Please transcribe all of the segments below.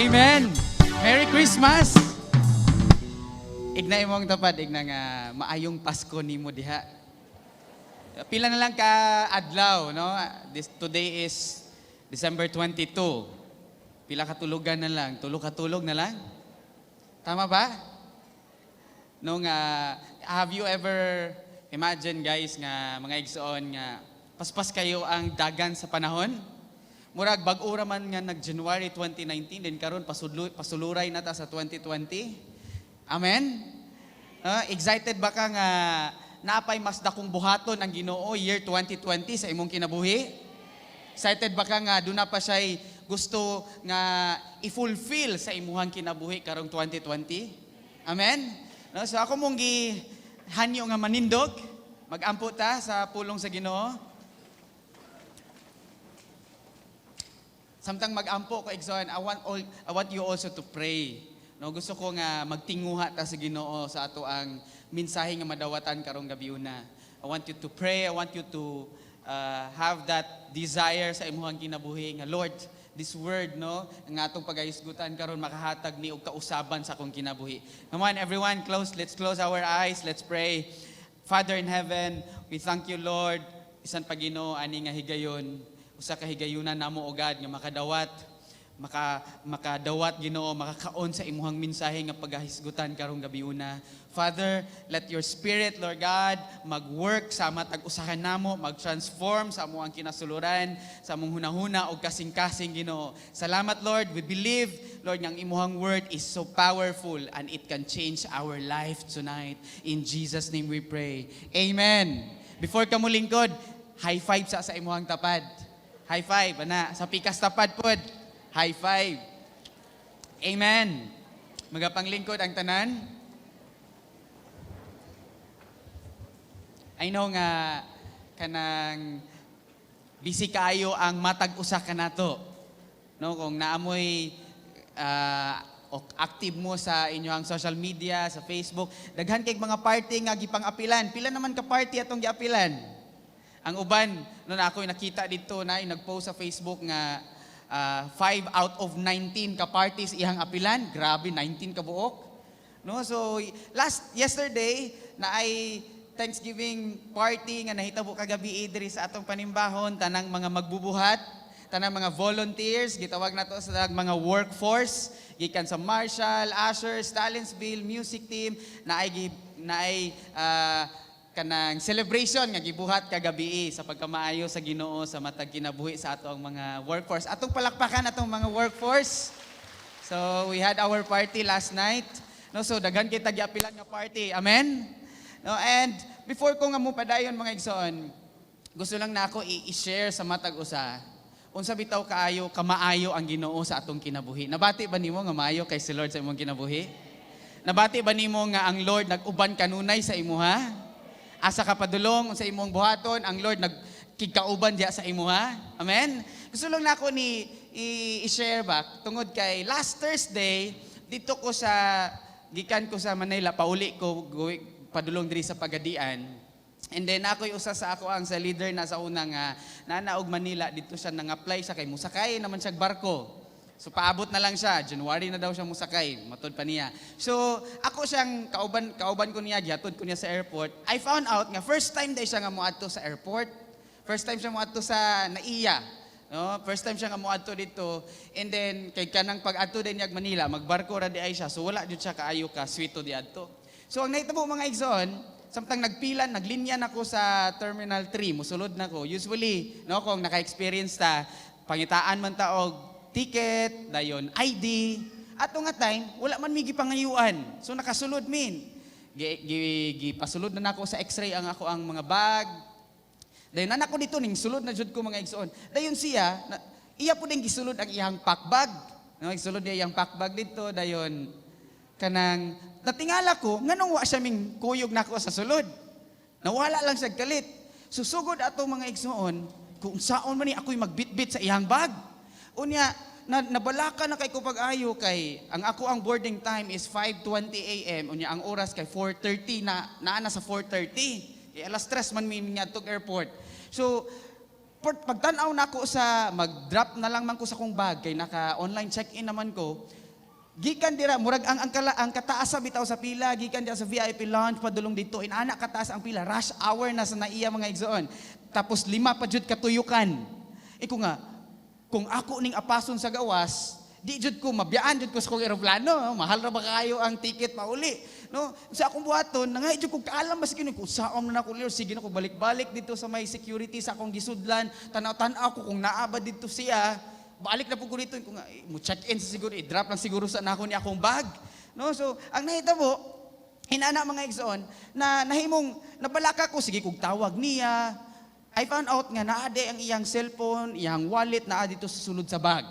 Amen. Merry Christmas. Igna imong tapad, igna nga maayong Pasko nimo diha. Pila na lang ka adlaw, no? This today is December 22. Pila ka tulugan na lang? Tulo ka tulog na lang? Tama ba? No nga, have you ever imagine, guys, nga mga igsoon, nga paspas kayo ang dagan sa panahon? Murag bag-o ra man nga nag January 2019, din karon pasuluray na ta sa 2020. Amen? Excited ba ka nga naapay mas dakong buhaton ang Ginoo year 2020 sa imong kinabuhi? Excited ba ka nga duna pa siya'y gusto nga i-fulfill sa imuhang kinabuhi karong 2020? Amen? No, so ako mong gihanyo nga manindog, magampo ta sa pulong sa Ginoo. Samtang magampo ko, igsoon, I want you also to pray. No, gusto ko nga magtinguha ta sa Ginoo sa ato ang mensahe nga madawatan karong gabiuna. I want you to pray, I want you to have that desire sa imuhang kinabuhi nga, "Lord, this word, no, nga atong pagayusgutan karon makahatag ni og kausaban sa akong kinabuhi." Come on, everyone, close let's close our eyes, let's pray. Father in heaven, we thank you, Lord. Bisan pa, Ginoo, ani nga higayon, usa ka higayunan namo, o God, nga makadawat, Ginoo, makakaon sa imuhang mensahe nga pagahisgutan karong gabiuna. Father, let your spirit, Lord God, mag-work sa matag usahan namo, mag-transform sa among kinasuluran, sa among hunahuna og kasing-kasing, Ginoo. Salamat, Lord. We believe, Lord, nga ang imuhang word is so powerful and it can change our life tonight. In Jesus' name we pray. Amen. Before ka mulingkod, high five sa imuhang tapad. High five, ana, sa pikas tapad pod. High five. Amen. Magapanglingkod ang tanan. I know nga kanang busy kaayo ang matag usa kanato. No, kung naamoy active mo sa inyong social media, sa Facebook, daghan kay mga party nga gipang-apilan. Pila naman ka party atong giapilan? Ang uban, no, na ako'y nakita dito na nag-post sa Facebook nga 5 out of 19 ka parties iyang apilan. Grabe, 19 ka buok. No, so last yesterday na ay Thanksgiving party nga nahitabo kagabi diri sa atong panimbahon, tanang mga magbubuhat, tanang mga volunteers, gitawag nato sa mga workforce, gikan sa Marshall, Ushers, Tallensville, music team, na ay kanang celebration nga gibuhat kagabi sa pagkamaayo sa Ginoo sa matag kinabuhi sa ato ang mga workforce. Atong palakpakan atong mga workforce. So we had our party last night. No, so daghan kita giapilan nga party. Amen. No, and before ko nga mo padayon, mga igsoon, gusto lang na ako i-share sa matag usa. Unsa bitaw kaayo kamaayo ang Ginoo sa atong kinabuhi. Nabati ba nimo nga maayo kay si Lord sa imong kinabuhi? Nabati ba nimo nga ang Lord nag-uban kanunay sa imuha? Asa ka padulong sa imong buhaton, ang Lord nagkigkauban diya sa imuha. Amen? Gusto lang nako ni i-share back tungod kay last Thursday dito ko sa gikan ko sa Manila, pauli ko padulong diri sa Pagadian. And then ako'y usa sa ako ang sa leader na sa una nga nanaog Manila dito siya nang-apply siya kay musakay naman siya barko. So paabot na lang siya, January na daw siya musakay, matod pa niya. So ako siyang kauban kauban ko niya, gihatod ko niya sa airport. I found out nga first time day siya nga moadto sa airport. First time siya moadto sa NAIA. No? First time siya nga moadto dito. And then kay kanang pag-adto din niya Manila, magbarko ra di ay siya. So wala jud siya kaayo ka swito di adto. So ang nahitabo, mga igsoon, samtang nagpila, naglinya nako sa Terminal 3, musulod na ko. Usually, no, kung naka-experience ta, pangitaan man ta og ticket, dayon ID. Ato nga time, wala man mi gipangayuan. So nakasulod min. Gipasulod na nako sa x-ray ang ako ang mga bag. Dayon anak ko dito ning sulod na jud ko, mga igsoon. Dayon siya, na, iya po din gisulod ang iyang pack bag. No, gisulod niya iyang pack bag dito, dayon kanang natingala ko nganong wa siya ming kuyog nako sa sulod. Nawala lang siya kalit. Susugod ato, mga igsoon, kung saon man ni ako'y magbitbit sa iyang bag. Unya, nabalaka na kay ko pag-ayo kay ang ako ang boarding time is 5:20 a.m. Unya ang oras kay 4:30 na, naa na sa 4:30. Kay alas 3 man mi ngadtog airport. So Pagtan-aw nako sa mag-drop na lang man ko sa kong bag kay naka online check-in naman ko. Gikan dira, murag ang kataas sa bitaw sa pila gikan dira sa VIP lounge padulong dito, inana kataas ang pila. Rush hour na sa naiya, mga igsoon. Tapos lima pa jud katuyukan. Iko nga kung ako ning apason sa gawas, di jud ko mabiyaan jud ko sa kong eroplano. Mahal ra ba kayo ang ticket pauli, no? Sa akong buhaton, nangay jud ko kaalam ba sige kung saom na nako, Lord, sige na ko balik-balik dito sa may security sa akong gisudlan, tanaw-tanaw ko kung naa ba dito siya. Balik na po ko dito kung mo check in sa siguro, i-drop lang siguro sa nako ni akong bag, no? So ang nahitabo inana, mga igsoon, na nahimong nabalaka ko, sige kog tawag niya. I found out nga naa di ang iyang cellphone, iyang wallet, naa dito sa sulod sa bag.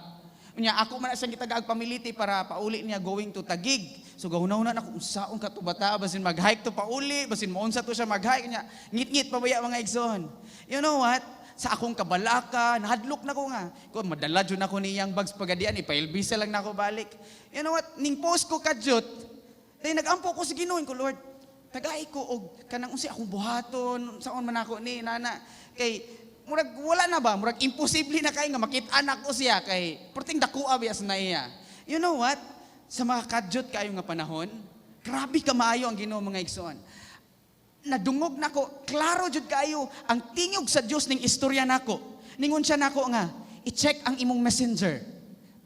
Unya ako man na siyang gitagaag pamiliti para pauli niya going to Taguig. So gahuna-huna na kung unsaon ka to bata, basin mag-hike to pauli, basin mounsa to siya mag-hike niya. Ngit-ngit pa baya, mga igsoon. You know what? Sa akong kabalaka, nahadlok na ko nga. Kung madala jud ako niyang bags pagadian, ipailbisa lang nako balik. You know what? Ning post ko kadyot, dahil nagampo ko sa Ginoo ko, "Lord, tagay ko og kanang unsi akong buhaton, saon man ako ni nana." Kay murag wala na ba, murag imposible na kay nga makit-an ako siya kay perting dako biya sa naiya. You know what? Sa mga kadyot kayo nga panahon, grabe ka maayo ang Ginoo, mga igsoon. Nadungog nako, klaro jud kayo ang tingog sa Dios ning istorya nako. Ningon siya nako nga, "I-check ang imong Messenger.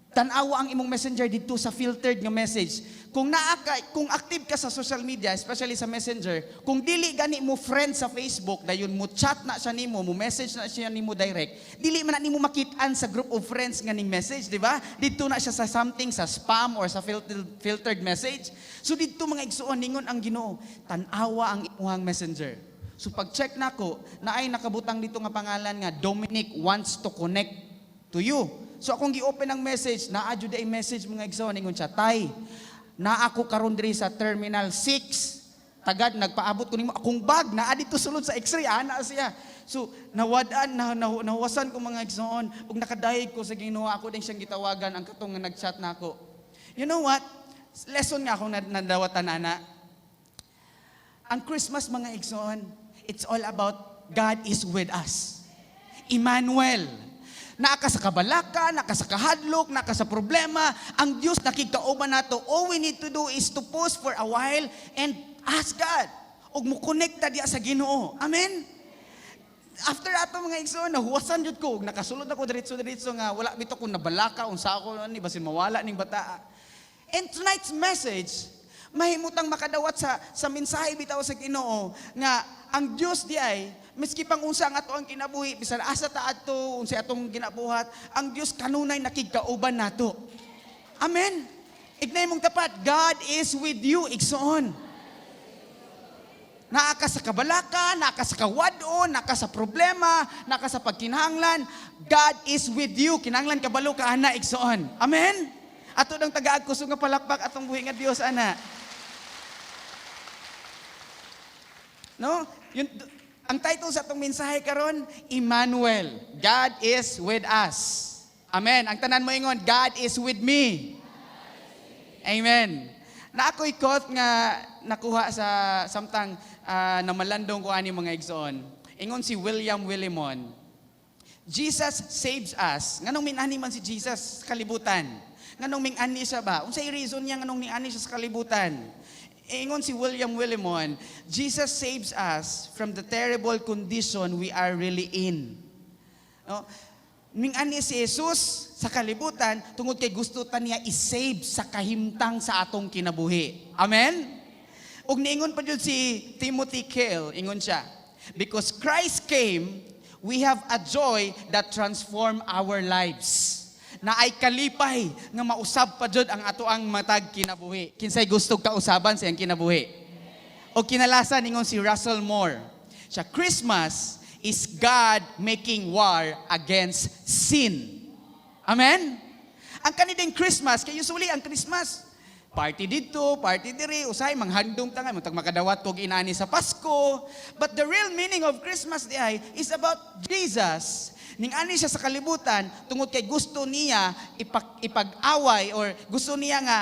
Tan-awa ang imong Messenger dito sa filtered nga message." Kung naa ka, kung active ka sa social media, especially sa Messenger, kung dili gani mo friend sa Facebook, dayon mo chat na siya nimo, mo message na siya nimo direct, dili man na nimo makit-an sa group of friends nga ning message, di ba? Dito na siya sa something sa spam or sa filtered message. So dito, mga igsuon, ningon ang Ginoo, "Tan-awa ang imuhang Messenger." So pag-check nako, naay nakabutang dito nga pangalan nga "Dominic wants to connect to you." So akong gi-open ang message, naa jud ay message, mga igsoon. Ingon siya, "Tay, naa ako karon diri sa Terminal 6. Tagad nagpaabot ko nimo akong bag, naa dito sulod sa X-ray," ana siya. So nawad-an na, nahuwasan ko, mga igsoon, ug nakadayeg ko sa Ginoo. Ako din siyang gitawagan, ang katong nga nag-chat nako. You know what? Lesson nga akong nadawatan ana. Ang Christmas, mga igsoon, it's all about God is with us. Emmanuel. Naa ka sa kabalaka, naa ka sa kahadlok, naa ka sa problema, ang Diyos nakigkauban nato. All we need to do is to pause for a while and ask God. Ug mo connect ta diya sa Ginoo. Amen? After ato, mga igsoon, nahuwasan jud ko, ug nakasulod ako diretso-diretso nga wala bitaw ko nabalaka unsa ako ni basin mawala ning bata. And tonight's message, mahimutang makadawat sa mensahe bitaw sa Ginoo nga ang Dios di ay miski pang unsa ang ato ang kinabuhi, bisan asa ta adto, unsa atong ginabuhat, ang Dios kanunay nakigkauban nato. Amen. Ignay mong tapat, God is with you, igsoon. Naa ka sa kabalaka, naa ka sa kawad-on, naa ka sa problema, naa ka sa pagkinahanglan, God is with you. Kinahanglan kabalo ka ana, igsoon. Amen? Ato nang tagaag kusog nga palakpak atong buhi nga Dios ana. No? Yun, ang title sa atong mensahe karon, Emmanuel. God is with us. Amen. Ang tanan mo ingon, "God is with me." Amen. Na ako'y quote nga nakuha sa samtang namalandong ko ani, mga igsoon. Ingon si William Willimon, "Jesus saves us." Nganong minani man si Jesus sa kalibutan? Nganong mingani siya ba? Unsay reason niya nganong niani siya sa kalibutan? Ingon si William Willimon, "Jesus saves us from the terrible condition we are really in." No? Mingani si Jesus sa kalibutan tungod kay gusto ta niya i-save sa kahimtang sa atong kinabuhi. Amen? Ug niingon pa jud si Timothy Keller, ingon siya, "Because Christ came, we have a joy that transform our lives." Na ay kalipay nga mausab pa jud ang ato ang matag kinabuhi. Kinsay gusto kausaban sa iyang kinabuhi? O kinalasan, ingon si Russell Moore. Siya, "Christmas is God making war against sin." Amen? Ang kaniding Christmas, kay usually ang Christmas, party dito, party diri, usay manghandom ta nga mutag makadawat kog inani sa Pasko. But the real meaning of Christmas di ay is about Jesus. Ning ani siya sa kalibutan tungod kay gusto niya ipag-away or gusto niya nga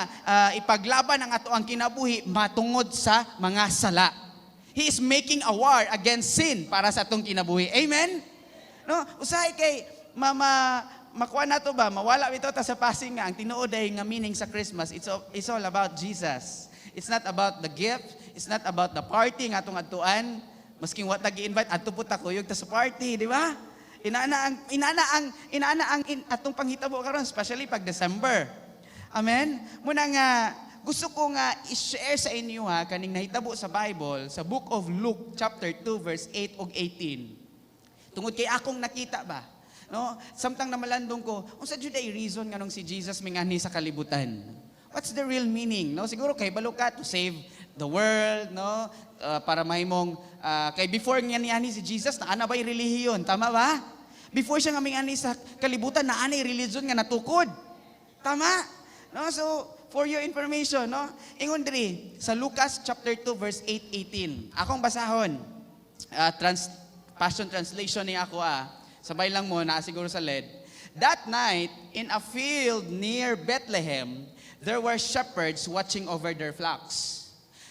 ipaglaban ang ato ang kinabuhi matungod sa mga sala. He is making a war against sin para sa atong kinabuhi. Amen? No, usahay kay mama makuha na to ba, mawala bitaw ta sa passing nga ang tinuod ay nga meaning sa Christmas, it's all about Jesus. It's not about the gift, it's not about the party nga atong adtuan. Masking wa ta gi-invite, adto pud ta, kuyog ta sa party, di ba? Inana ang atong panghitabo karon, especially pag December. Amen. Muna nga gusto ko nga i-share sa inyo ha kaning nahitabo sa Bible sa Book of Luke chapter 2 verse 8 ug 18. Tungod kay akong nakita ba, no? Samtang namalandong ko, unsa jud ay reason nganong si Jesus mingani sa kalibutan? What's the real meaning, no? Siguro kay balo ka, to save the world, no? Para mahimong kay before nga niani si Jesus, naa na ba'y relihiyon, tama ba? Before siya nga mingani sa kalibutan, naa na'y religion nga natukod. Tama? No? So, for your information, no? Ingon diri sa Lucas chapter 2 verse 8 18. Akong basahon. Passion Translation ni ako ah. Sabay lang mo, naa siguro sa LED. "That night, in a field near Bethlehem, there were shepherds watching over their flocks.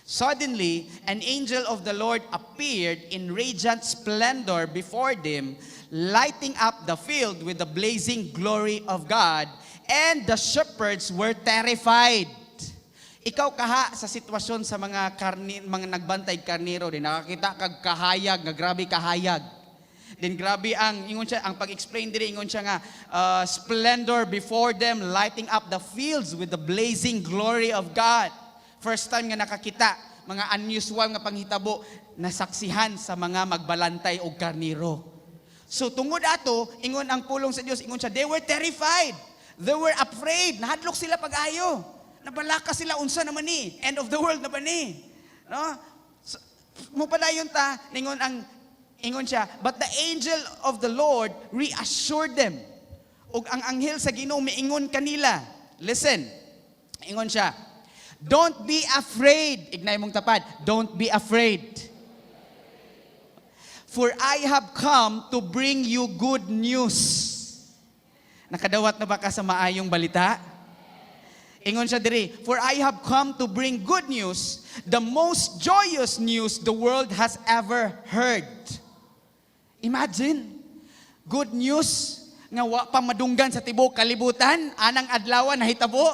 Suddenly, an angel of the Lord appeared in radiant splendor before them, lighting up the field with the blazing glory of God, and the shepherds were terrified." Ikaw kaha sa sitwasyon sa mga karni, mga nagbantay karnero din nakakita kag kahayag nga grabe kahayag. Then grabe ang ingon siya, ang pag-explain diri, ingon siya nga splendor before them, lighting up the fields with the blazing glory of God. First time nga nakakita mga unusual nga panghitabo, nasaksihan sa mga magbalantay og karnero. So tungod ato, ingon ang pulong sa Dios, ingon siya, they were terrified. They were afraid. Nahadlok sila pag-ayo. Nabalaka sila, unsa naman ni? End of the world na ba ni? No? So, mupadayon ta, ingon ang ingon siya, "But the angel of the Lord reassured them." Ug ang anghel sa Ginoo miingon kanila. Listen. Ingon siya, "Don't be afraid." Ignay mong tapad. "Don't be afraid. For I have come to bring you good news." Nakadawat na ba ka sa maayong balita? Ingon siya diri, "For I have come to bring good news, the most joyous news the world has ever heard." Imagine, good news nga wa pa madunggan sa tibuok kalibutan, anang adlaw nahitabo.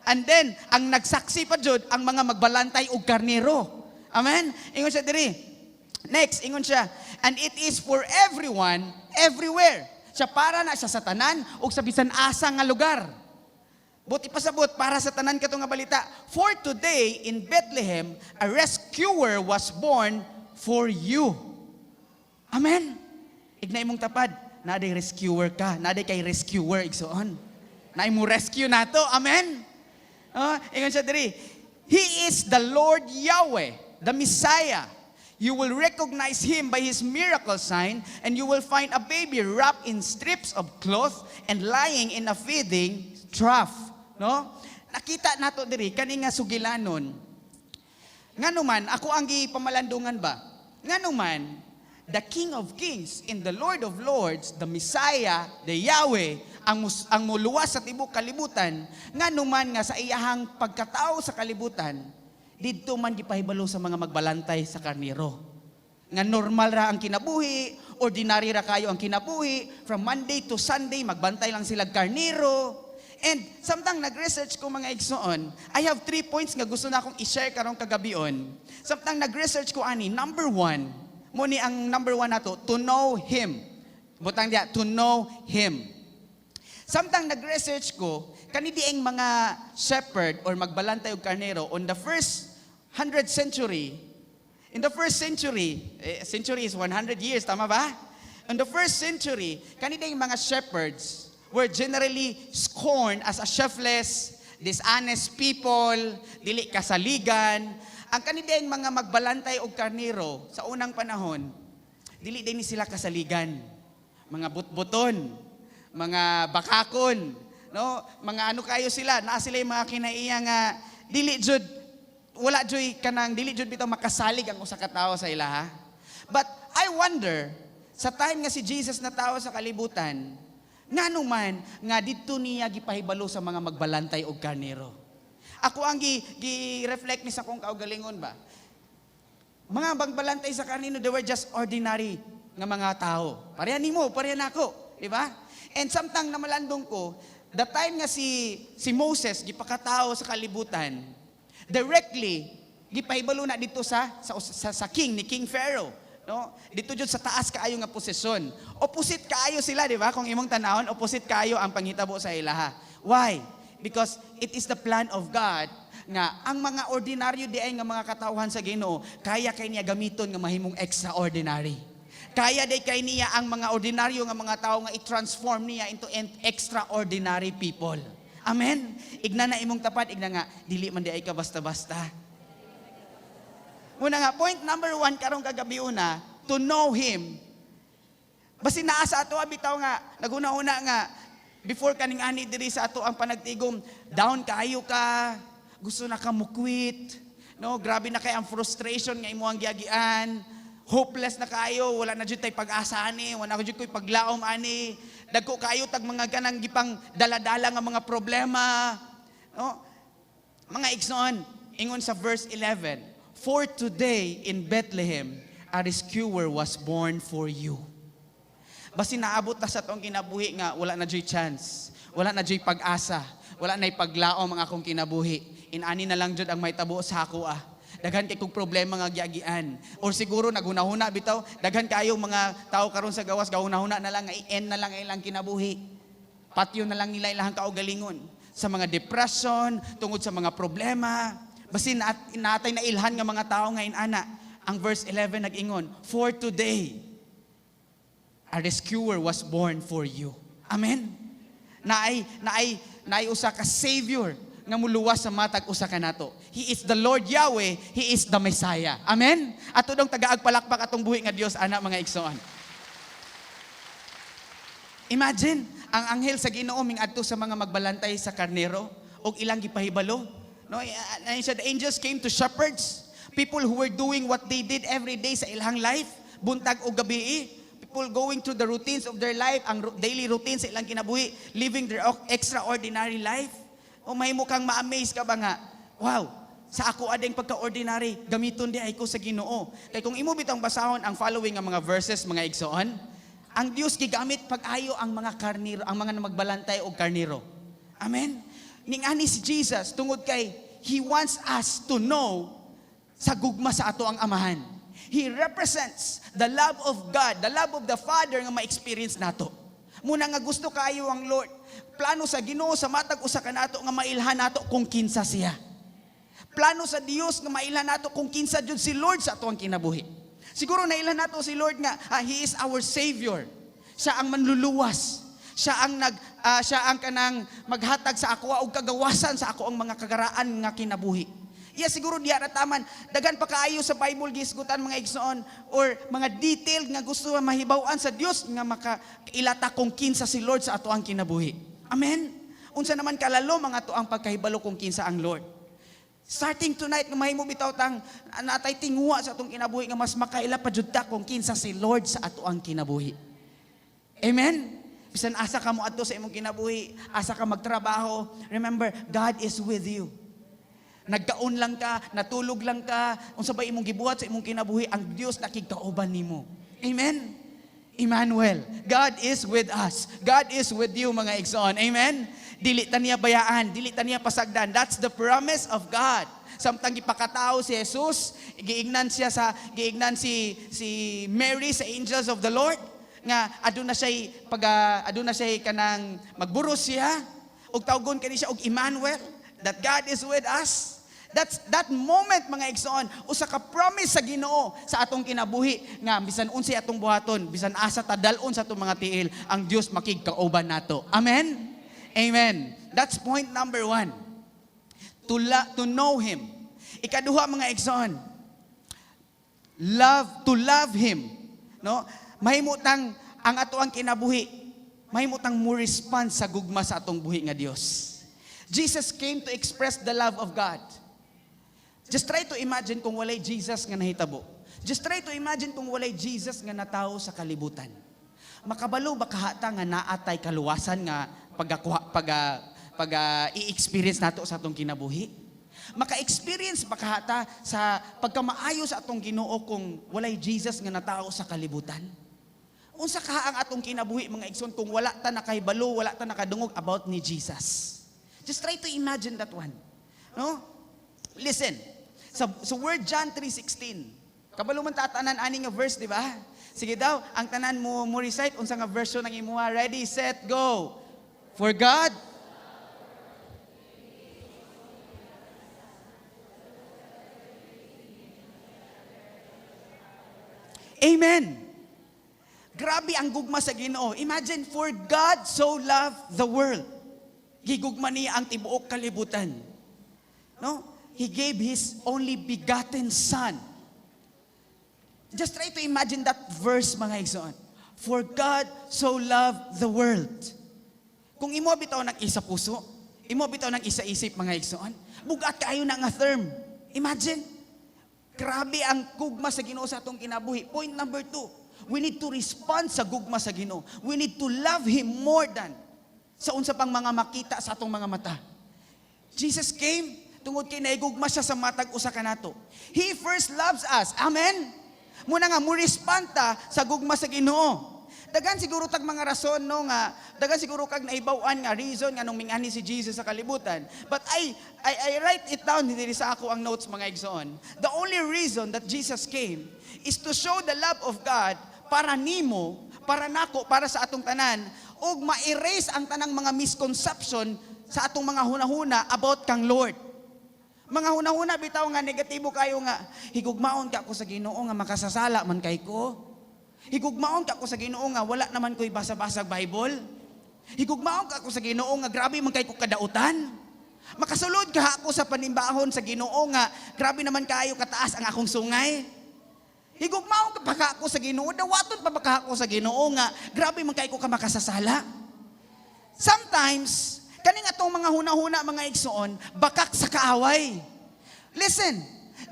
And then, ang nagsaksi pa jud ang mga magbalantay og karnero. Amen? Ingon siya diri. Next, ingon siya, "And it is for everyone, everywhere." Siya para na siya sa tanan ug sa bisan asa nga lugar. Buot ipasabot para sa tanan kato nga balita. "For today in Bethlehem, a rescuer was born for you." Amen. Ignay mong tapad, naa day rescuer ka, naa day kay rescuer igsoon. Naay mo rescue nato. Amen. Oh, ingon siya diri. "He is the Lord Yahweh, the Messiah. You will recognize him by his miracle sign, and you will find a baby wrapped in strips of cloth and lying in a feeding trough." No? Nakita nato diri kani nga sugilanon. Ngano man ako ang gipamalandungan ba? Ngano man the King of Kings and the Lord of Lords, the Messiah, the Yahweh, ang muluwas sa tibok kalibutan, ngano man nga sa iyahang pagkatao sa kalibutan, didto man gipahibalo sa mga magbalantay sa karnero? Nga normal ra ang kinabuhi, ordinary ra kayo ang kinabuhi, from Monday to Sunday, magbantay lang sila karnero. And samtang nag-research ko, mga igsoon, I have three points nga gusto na akong i-share karong kagabion. Samtang nag-research ko ani, number one, mao ni ang number one nato, to know Him. Butang diya, to know Him. Samtang nag-research ko, kani dieng mga shepherd or magbalantay og karnero on the first 100 century, in the first century, eh, century is 100 years, tama ba? In the first century, kani dieng mga shepherds were generally scorned as a shiftless, dishonest people, dili kasaligan. Ang kani dieng mga magbalantay og karnero sa unang panahon, dili din ni sila kasaligan. Mga butbuton, mga bakakon, no? Mga ano kayo sila, naa sila yung mga kinaiya nga dili jud wala juy kanang dili jud bitaw makasalig ang usa ka tawo sa ilaha. But I wonder sa time nga si Jesus natawo sa kalibutan, ngano man nga didto niya gipahibalo sa mga magbalantay og karnero? Ako ang gi-reflect ni sa akong kaugalingon ba. Mga magbalantay sa karnero, they were just ordinary nga mga tao. Pareha nimo, pareha nako, di ba? And samtang namalandong ko, the time nga si Moses gipakatao sa kalibutan, directly gipahibalo na dito sa king ni King Pharaoh, no? Dito jud sa taas kaayo nga posisyon. Opposite kaayo sila, di ba? Kung imong tanawon, opposite kaayo ang panghitabo sa ilaha. Why? Because it is the plan of God nga ang mga ordinaryo diay nga mga katawhan sa Ginoo, kaya kay niya gamiton nga mahimong extraordinary. Kaya day kay niya ang mga ordinaryo nga mga tao nga i-transform niya into an extraordinary people. Amen. Igna na imong tapad, igna nga dili man diay ka basta-basta. Muna nga, point number 1 karong kagabi una, to know Him. Basin naa sa ato bitaw nga, naguna-una nga, before kaning ani diri sa ato ang panagtigom, down kaayo ka, gusto na ka mukwit, no? Grabe na kay ang frustration nga imo ang giagian, hopeless na kaayo, wala na jud tay pag-asa ani, wala na jud ko'y paglaom ani, dagko kaayo tag mga ganang gipang dala-dala nga mga problema, no? Mga igsoon, ingon sa verse 11, "For today in Bethlehem, a rescuer was born for you." Basin naabot ta sa atong kinabuhi nga wala na joy chance, wala na joy pag-asa, wala na paglaom ang akong kinabuhi. Inani na lang jud ang mahitabo sa ako ah. Daghan kay kog problema nga giagian. Or siguro naghunahuna bitaw, daghan kayo mga tao karon sa gawas gahunahuna na lang nga i-end na lang ang ilang kinabuhi. Patyo na lang nila ilang kaugalingon sa mga depression, tungod sa mga problema. Basin natay na ilhan nga mga tao ngayon ana. Ang verse 11 nag-ingon, "For today, a rescuer was born for you." Amen. Naay usa ka savior nga muluwas sa matag usa ka nato. He is the Lord Yahweh, He is the Messiah. Amen. Ato dong tagaag palakpak atong buhi nga Dios ana, mga igsoon. Imagine, ang anghel sa Ginoo mingadto sa mga magbalantay sa karnero og ilang gipahibalo. No, and siya, the angels came to shepherds, people who were doing what they did every day sa ilang life, buntag o gabi. People going through the routines of their life, ang daily routine sa ilang kinabuhi, living their extraordinary life. O mahimo kang ma-amaze ka ba nga, wow, sa ako ading pagka-ordinary, gamiton diay ko sa Ginoo. Kay kung imo bitang basahon ang following nga mga verses, mga igsoon, ang Dios gigamit pag-ayo ang mga karniro, ang mga magbalantay og karniro. Amen. Ning-ani si Jesus tungod kay He wants us to know sa gugma sa ato ang Amahan. He represents the love of God, the love of the Father nga ma-experience nato. Muna nga gusto kaayo ang Lord. Plano sa Ginoo sa matag usa ka nato nga mailhan nato kung kinsa siya. Plano sa Dios nga mailhan nato kung kinsa jud si Lord sa ato ang kinabuhi. Siguro nailhan nato si Lord nga He is our Savior. Siya ang manluluwas. Siya ang kanang maghatag sa ako og kagawasan sa ako ang mga kagaraan nga kinabuhi. Iya, siguro diya na taman. Daghan pa kaayo sa Bible gisgutan, mga igsoon, or mga detailed nga gusto mahibaw-an sa Dios nga makailata kung kinsa si Lord sa ato ang kinabuhi. Amen. Unsa naman kalalom ang ato ang pagkahibalo kung kinsa ang Lord. Starting tonight nga mahimo bitaw tang natay tinguha sa atong kinabuhi nga mas makaila pa jud ta kung kinsa si Lord sa ato ang kinabuhi. Amen. Bisan asa ka mo adto sa imong kinabuhi, asa ka magtrabaho, remember, God is with you. Nagkaon lang ka, natulog lang ka, unsa ba imong gibuhat sa imong kinabuhi, ang Dios nakigkauban nimo. Amen. Emmanuel, God is with us. God is with you, mga igsoon. Amen. Dili ta niya bayaan, dili ta niya pasagdan. That's the promise of God. Samtang gipakatao si Jesus, giingnan si Mary sa angels of the Lord nga aduna siya kanang magburos siya ug tawgon kani siya og Emmanuel, that God is with us. That's that moment, mga igsoon, usa ka promise sa Ginoo sa atong kinabuhi nga bisan unsay atong buhaton, bisan asa ta dal-on sa atong mga tiil, ang Dios makigkauban nato. Amen. Amen. That's point number 1. To know Him. Ikaduha, mga igsoon, love to love Him. No? Mahimutang ang ato ang kinabuhi, mahimutang mo respond sa gugma sa atong buhi nga Dios. Jesus came to express the love of God. Just try to imagine kung walay Jesus nga nahitabo. Just try to imagine kung walay Jesus nga natawo sa kalibutan. Makabalo ba kahata nga naatay kaluwasan nga pagkakuha pag i-experience nato sa atong kinabuhi? Maka-experience ba kahata sa pagkamaayo sa atong Ginoo kung walay Jesus nga natawo sa kalibutan? Unsa kaha ang atong kinabuhi, mga igsoon, kung wala ta nakahibalo, wala ta nakadungog about ni Jesus? Just try to imagine that one. No? Listen. Sa word John 3:16. Kabalo man ta tanan ani nga verse, di ba? Sige daw, ang tanan mo mo recite unsa nga version ang imuha. Ready, set, go. For God. Amen. Grabe ang gugma sa Ginoo. Imagine, for God so loved the world. Gigugma niya ang tibuok kalibutan. No? He gave His only begotten Son. Just try to imagine that verse, mga igsoon. For God so loved the world. Kung imo bitaw ng isa puso, imo bitaw ng isa isip, mga igsoon, bugat kaayo na nga term. Imagine, grabe ang gugma sa Ginoo sa atong kinabuhi. Point number 2, we need to respond sa gugma sa Ginoo. We need to love Him more than sa unsa pang mga makita sa atong mga mata. Jesus came tungod kay naigugma siya sa matag usa kanato. He first loves us. Amen? Muna nga mo respond ta sa gugma sa Ginoo. Dagan siguro tag mga rason, no, nga dagan siguro kag naibaw-an nga reason nga nung mingani si Jesus sa kalibutan. But I write it down diri sa ako ang notes, mga igsoon. The only reason that Jesus came is to show the love of God para nimo, para nako, para sa atong tanan, ug ma-erase ang tanang mga misconception sa atong mga hunahuna about kang Lord. Mga hunahuna bitaw nga negatibo kayo nga higugmaon ka ako sa Ginoo nga makasasala man kay ko. Higugmaon ka ako sa Ginoo nga wala naman ko'y basa-basag Bible. Higugmaon ka ako sa Ginoo nga grabe man kay ko kadautan. Makasulod ka ako sa panimbahon sa Ginoo nga grabe naman kaayo kataas ang akong sungay. Higugmaon ka pa ka ako sa Ginoo, dawaton pa ba ka ako sa Ginoo nga grabe man kay ko ka makasasala. Sometimes kaning atong mga hunahuna, mga igsoon, bakak sa kaaway. Listen,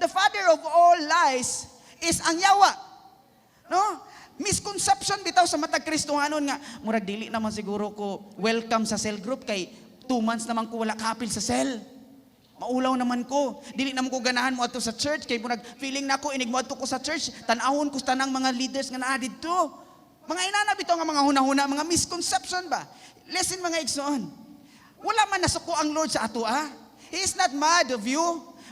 the father of all lies is ang yawa. No? Misconception bitaw sa matag Kristohanon nga murag dili naman siguro ko welcome sa cell group kay 2 months naman ko wala kapil sa cell. Maulaw naman ko. Dili naman ko ganahan mo adto sa church kay murag feeling nako inig mo adto ko sa church, tan-awon ko sa tanang mga leaders nga naa didto. Mga inana bitaw nga mga hunahuna, mga misconception ba? Listen, mga igsoon. Wala man nasuko ang Lord sa ato ah. He is not mad of you.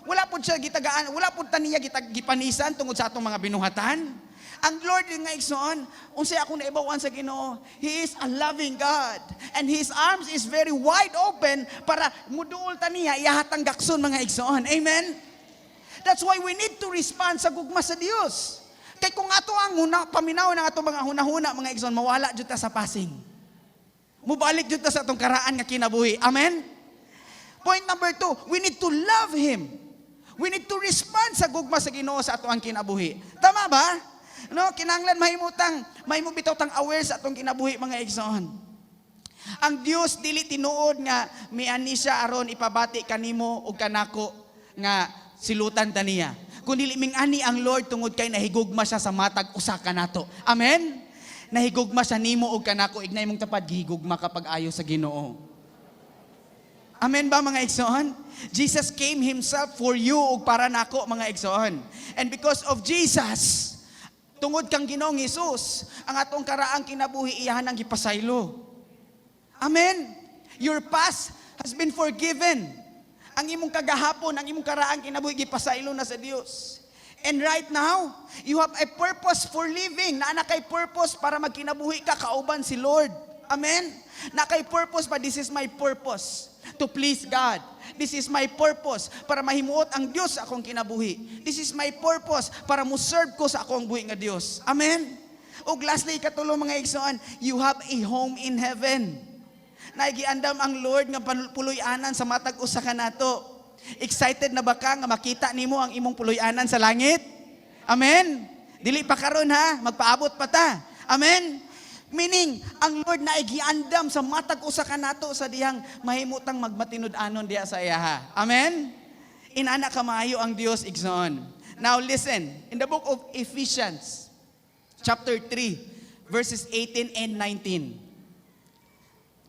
Wala pud siya gitagaan, wala pud ta niya gipanisan tungod sa atong mga binuhatan. Ang Lord nga, igsoon, unsay akong naibaw-an sa Ginoo, He is a loving God. And His arms is very wide open para muduol ta niya, iyahatang gakson, mga igsoon. Amen? That's why we need to respond sa gugma sa Dios. Kay kung ato ang huna, paminaw ng ato mga hunahuna, mga igsoon, mawala jud ta sa passing. Mubalik jud ta sa atong karaan nga kinabuhi. Amen? Point number 2, we need to love Him. We need to respond sa gugma sa Ginoo sa ato ang kinabuhi. Tama ba? No, kinahanglan mahimo bitaw tang aware sa atong kinabuhi, mga igsoon. Ang Dios dili tinuod nga miani siya aron ipabati kanimo ug kanako nga silutan ta niya. Kun dili ming-ani ang Lord tungod kay nahigugma siya sa matag usa kanato. Amen. Nahigugma siya nimo ug kanako. Ignay mong tapad, gihigugma ka pag-ayo sa Ginoo. Amen ba, mga igsoon? Jesus came himself for you ug para nako, mga igsoon. And because of Jesus, tungod kang Ginoong Hesus, ang atong karaang kinabuhi iyahan ang gipasaylo. Amen. Your past has been forgiven. Ang imong kagahapon, ang imong karaang kinabuhi gipasaylo na sa Dios. And right now, you have a purpose for living. Naa na kay purpose para magkinabuhi ka kauban si Lord. Amen? Naa kay purpose pa, this is my purpose to please God. This is my purpose para mahimuot ang Dios sa akong kinabuhi. This is my purpose para mo serve ko sa akong buhi nga Dios. Amen? Ug lastly, ikatulo, mga igsoon, you have a home in heaven. Nagiandam ang Lord nga puloy-anan sa matag usa ka nato. Excited na ba ka nga makita nimo ang imong puloy-anan sa langit? Amen? Dili pa karon ha, magpaabot pa ta. Amen? Meaning, ang Lord na giandam sa matag usa ka nato sa dihang mahimutang magmatinud-anon diha sa iyaha. Amen? Inana kamaayo ang Dios, igsoon. Now listen, in the book of Ephesians, chapter 3, verses 18 and 19.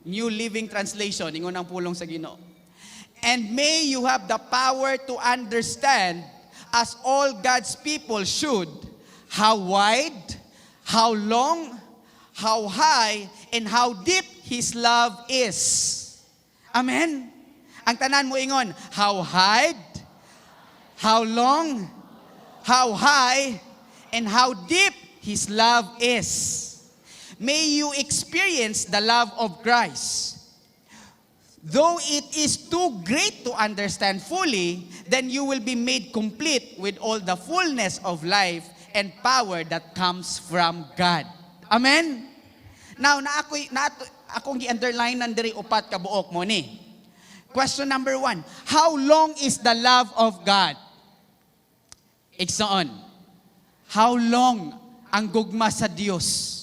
New Living Translation, ingon ang pulong sa Ginoo. "And may you have the power to understand, as all God's people should, how wide, how long, how high, and how deep His love is. Amen? Ang tanan mo ingon, how high, how long, how high, and how deep His love is. May you experience the love of Christ. Though it is too great to understand fully, then you will be made complete with all the fullness of life and power that comes from God. Amen? Now, na ako, na akong gi-underline nan diri upat ka buok mo ni. Question number 1, how long is the love of God? Igsoon, how long ang gugma sa Dios?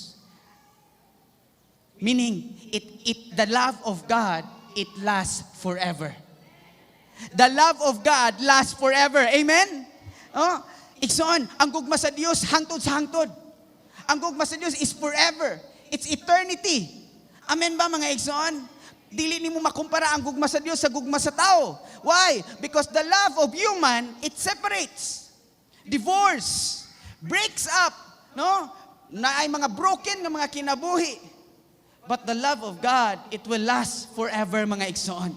Meaning, it the love of God, it lasts forever. The love of God lasts forever. Amen? Oh, igsoon, ang gugma sa Dios hangtod sa hangtod. Ang gugma sa Dios is forever. It's eternity. Amen ba, mga igsoon? Dili nimo makumpara ang gugma sa Dios sa gugma sa tao. Why? Because the love of human, it separates. Divorce, breaks up, no? Naay mga broken nga mga kinabuhi. But the love of God, it will last forever, mga igsoon.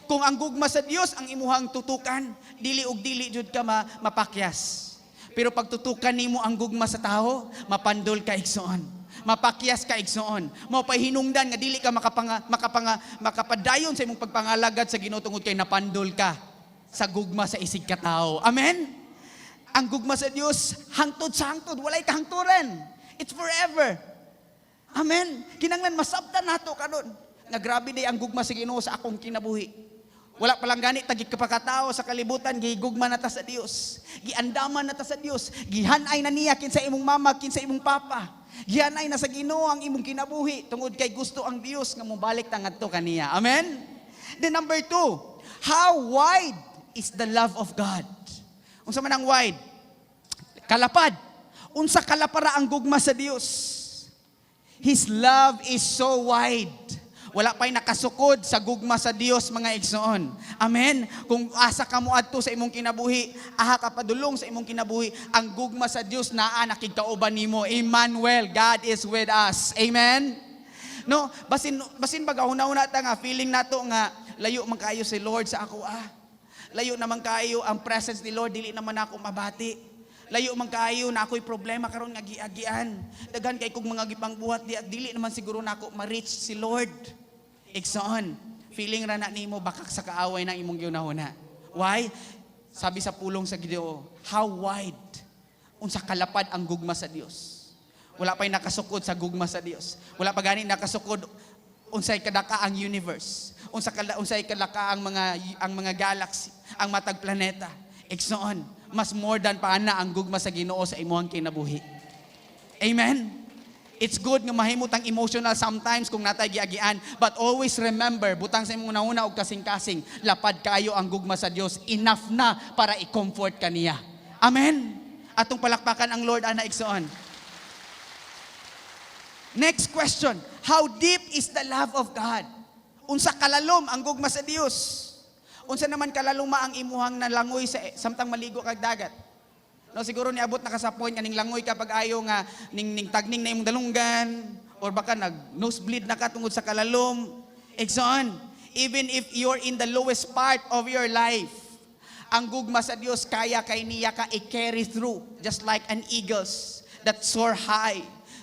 Kung ang gugma sa Dios ang imuhang tutukan, dili og dili jud ka mapakyas. Pero pag tutukan nimo ang gugma sa tao, mapandol ka, igsoon. Mapakyas ka, igsoon. Mao pay hinungdan nga dili ka makapanga, makapanga, makapadayon sa imong pagpangalagad sa Ginoo tungod kay napandol ka sa gugma sa isig ka tao. Amen? Ang gugma sa Dios hangtod sa hangtod, walay kahangturan. It's forever. Amen. Kinanglan masabtan nato karon nga grabe day ang gugma sa Ginoo sa akong kinabuhi. Wala pa lang gani tagi kapakatao sa kalibutan, gigugma na ta sa Dios. Giandaman na ta sa Dios. Gihanay na niya kinsa imong mama, kinsa imong papa. Gihanay na sa Ginoo ang imong kinabuhi tungod kay gusto ang Dios nga mobalik ta ngadto kaniya. Amen. Then number 2, how wide is the love of God? Unsa man ang wide? Kalapad. Unsa kalapara ang gugma sa Dios? His love is so wide. Wala pa'y nakasukod sa gugma sa Dios, mga igsoon. Amen. Kung asa ka mo adto sa imong kinabuhi, aha ka padulong sa imong kinabuhi, ang gugma sa Dios naa nakigkauban nimo. Emmanuel, God is with us. Amen. No, basin basin baga una-una ta nga feeling nato nga layo man kayo si Lord sa ako ah. Layo naman kayo ang presence ni Lord, dili naman ako mabati. Layo man kaayo na ako'y problema karon nga giagian. Daghan kay kog mga gipangbuhat di at dili naman siguro nako ma-reach si Lord. Igsoon, feeling ra na nimo bakak sa kaaway ng imong gihunahuna. Why? Sabi sa pulong sa Ginoo, how wide, unsa kalapad ang gugma sa Dios. Wala pa'y nakasukod sa gugma sa Dios. Wala pa gani nakasukod unsay kadaka ang universe. Unsay kadaka ang mga galaxy, ang matag planeta. Igsoon, mas more than pa ana ang gugma sa Ginoo sa imong kinabuhi. Amen. It's good nga mahimo tang emotional sometimes kung natay giagian, but always remember, butang sa imong hunahuna og kasing-kasing, lapad kayo ang gugma sa Dios, enough na para i-comfort ka niya. Amen. Atong palakpakan ang Lord ana, igsoon. Next question, how deep is the love of God? Unsa kalalom ang gugma sa Dios? Unsa naman kalaloma ang imuhang nalangoy sa samtang maligo kag dagat? No, siguro niabot na ka sa point nga ning langoy ka pag ayo nga ning tagning na imong dalunggan or baka nag nosebleed na ka tungod sa kalalom. Igsoon, even if you're in the lowest part of your life, ang gugma sa Dios kaya kay niya ka i-carry through just like an eagles that soar high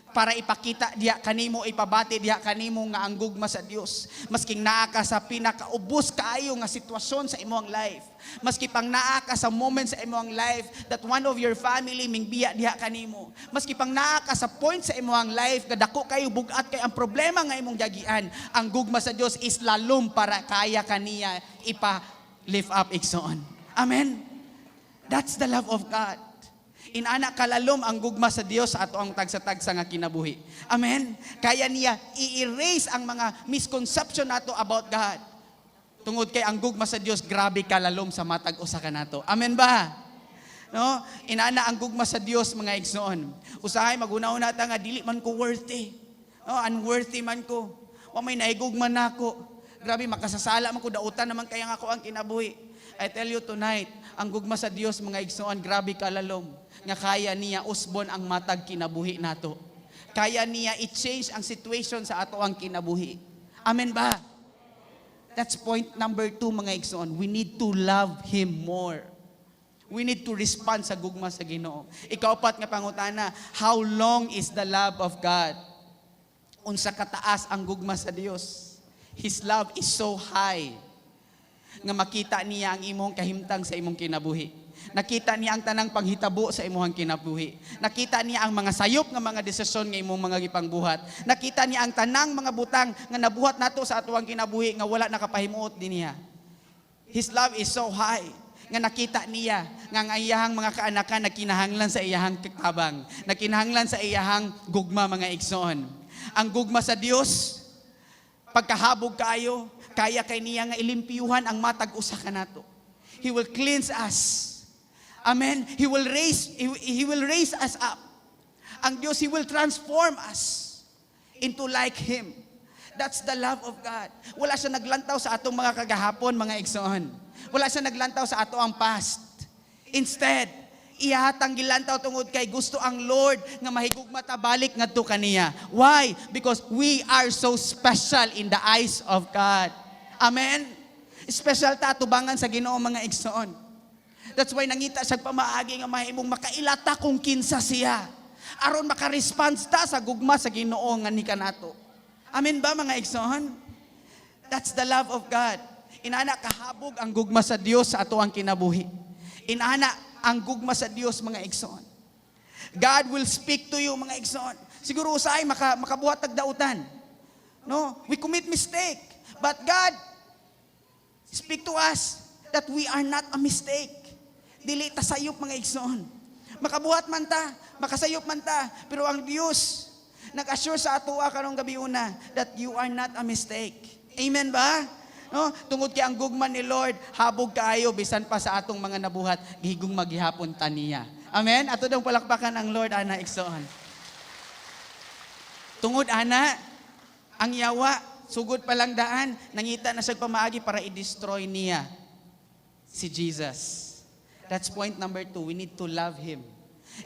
para ipakita diha kanimo, ipabati diha kanimo nga ang gugma sa Dios, masking naa ka sa pinakaubos kaayo nga sitwasyon sa imong life, maski pang naa ka sa moment sa imong life that one of your family mingbiya diha kanimo, maski pang naa ka sa point sa imong life nga dako kayo, bugat kay ang problema nga imong giagian, ang gugma sa Dios is lalom para kaya kaniya ipa lift up, igsoon. Amen. That's the love of God. Inana kalalom ang gugma sa Dios sa ato ang tagsa-tagsa nga kinabuhi. Amen. Kaya niya i-erase ang mga misconception nato about God. Tungod kay ang gugma sa Dios grabe kalalom sa matag usa ka nato. Amen ba? No? Inana ang gugma sa Dios, mga igsoon. Usahay maghuna-huna ta nga dili man ko worthy. No, unworthy man ko. Wa may nahigugma nako. Grabe makasasala man ko, dautan naman kaya nga ako ang kinabuhi. I tell you tonight, ang gugma sa Dios, mga igsoon, grabe kalalom nga kaya niya usbon ang matag kinabuhi nato. Kaya niya i-change ang situation sa ato ang kinabuhi. Amen ba? That's point number 2, mga igsoon. We need to love Him more. We need to respond sa gugma sa Ginoo. Ikaupat nga pangutana, how long is the love of God? Unsa kataas ang gugma sa Dios? His love is so high nga makita niya ang imong kahimtang sa imong kinabuhi. Nakita niya ang tanang panghitabo sa imong kinabuhi. Nakita niya ang mga sayop nga mga desisyon nga imong mga gipangbuhat. Nakita niya ang tanang mga butang nga nabuhat nato sa atuang kinabuhi nga wala nakapahimuot din niya. His love is so high nga nakita niya nga ang iyahang mga kaanakan nagkinahanglan sa iyahang tabang, nagkinahanglan sa iyahang gugma, mga igsoon. Ang gugma sa Dios, pagkahabog kaayo, kaya kay niya nga ilimpyuhan ang matag usa kanato. He will cleanse us. Amen. He will raise us up. Ang Dios, He will transform us into like Him. That's the love of God. Wala siya naglantaw sa atong mga kagahapon, mga igsoon. Wala siya naglantaw sa ato ang past. Instead, iyahatang gilantaw tungod kay gusto ang Lord nga mahigugma ta balik ngadto kaniya. Why? Because we are so special in the eyes of God. Amen. Special ta atubangan sa Ginoo, mga igsoon. That's why nangita siya pamaagi nga mahimong makaila ta kung kinsa siya. Aron maka-response ta sa gugma sa Ginoo nga ni kanato. Amen ba, mga igsoon? That's the love of God. Inana kahabog ang gugma sa Dios sa ato ang kinabuhi. Inana ang gugma sa Dios, mga igsoon. God will speak to you, mga igsoon. Siguro usahay makabuhat tag dautan. No, we commit mistake. But God speak to us that we are not a mistake. Dili ta sayop, mga igsoon. Makabuhat man ta, makasayop man ta, pero ang Dios nag-assure sa atoa karong gabi una that you are not a mistake. Amen ba? No? Tungod kay ang gugma ni Lord, habog kaayo bisan pa sa atong mga nabuhat, gihigugma gihapon ta niya. Amen? Ato daw palakpakan ang Lord ana, igsoon. Tungod ana, ang yawa, sugod pa lang daan, nangita na siya pamaagi para i-destroy niya si Jesus. That's point number 2. We need to love Him.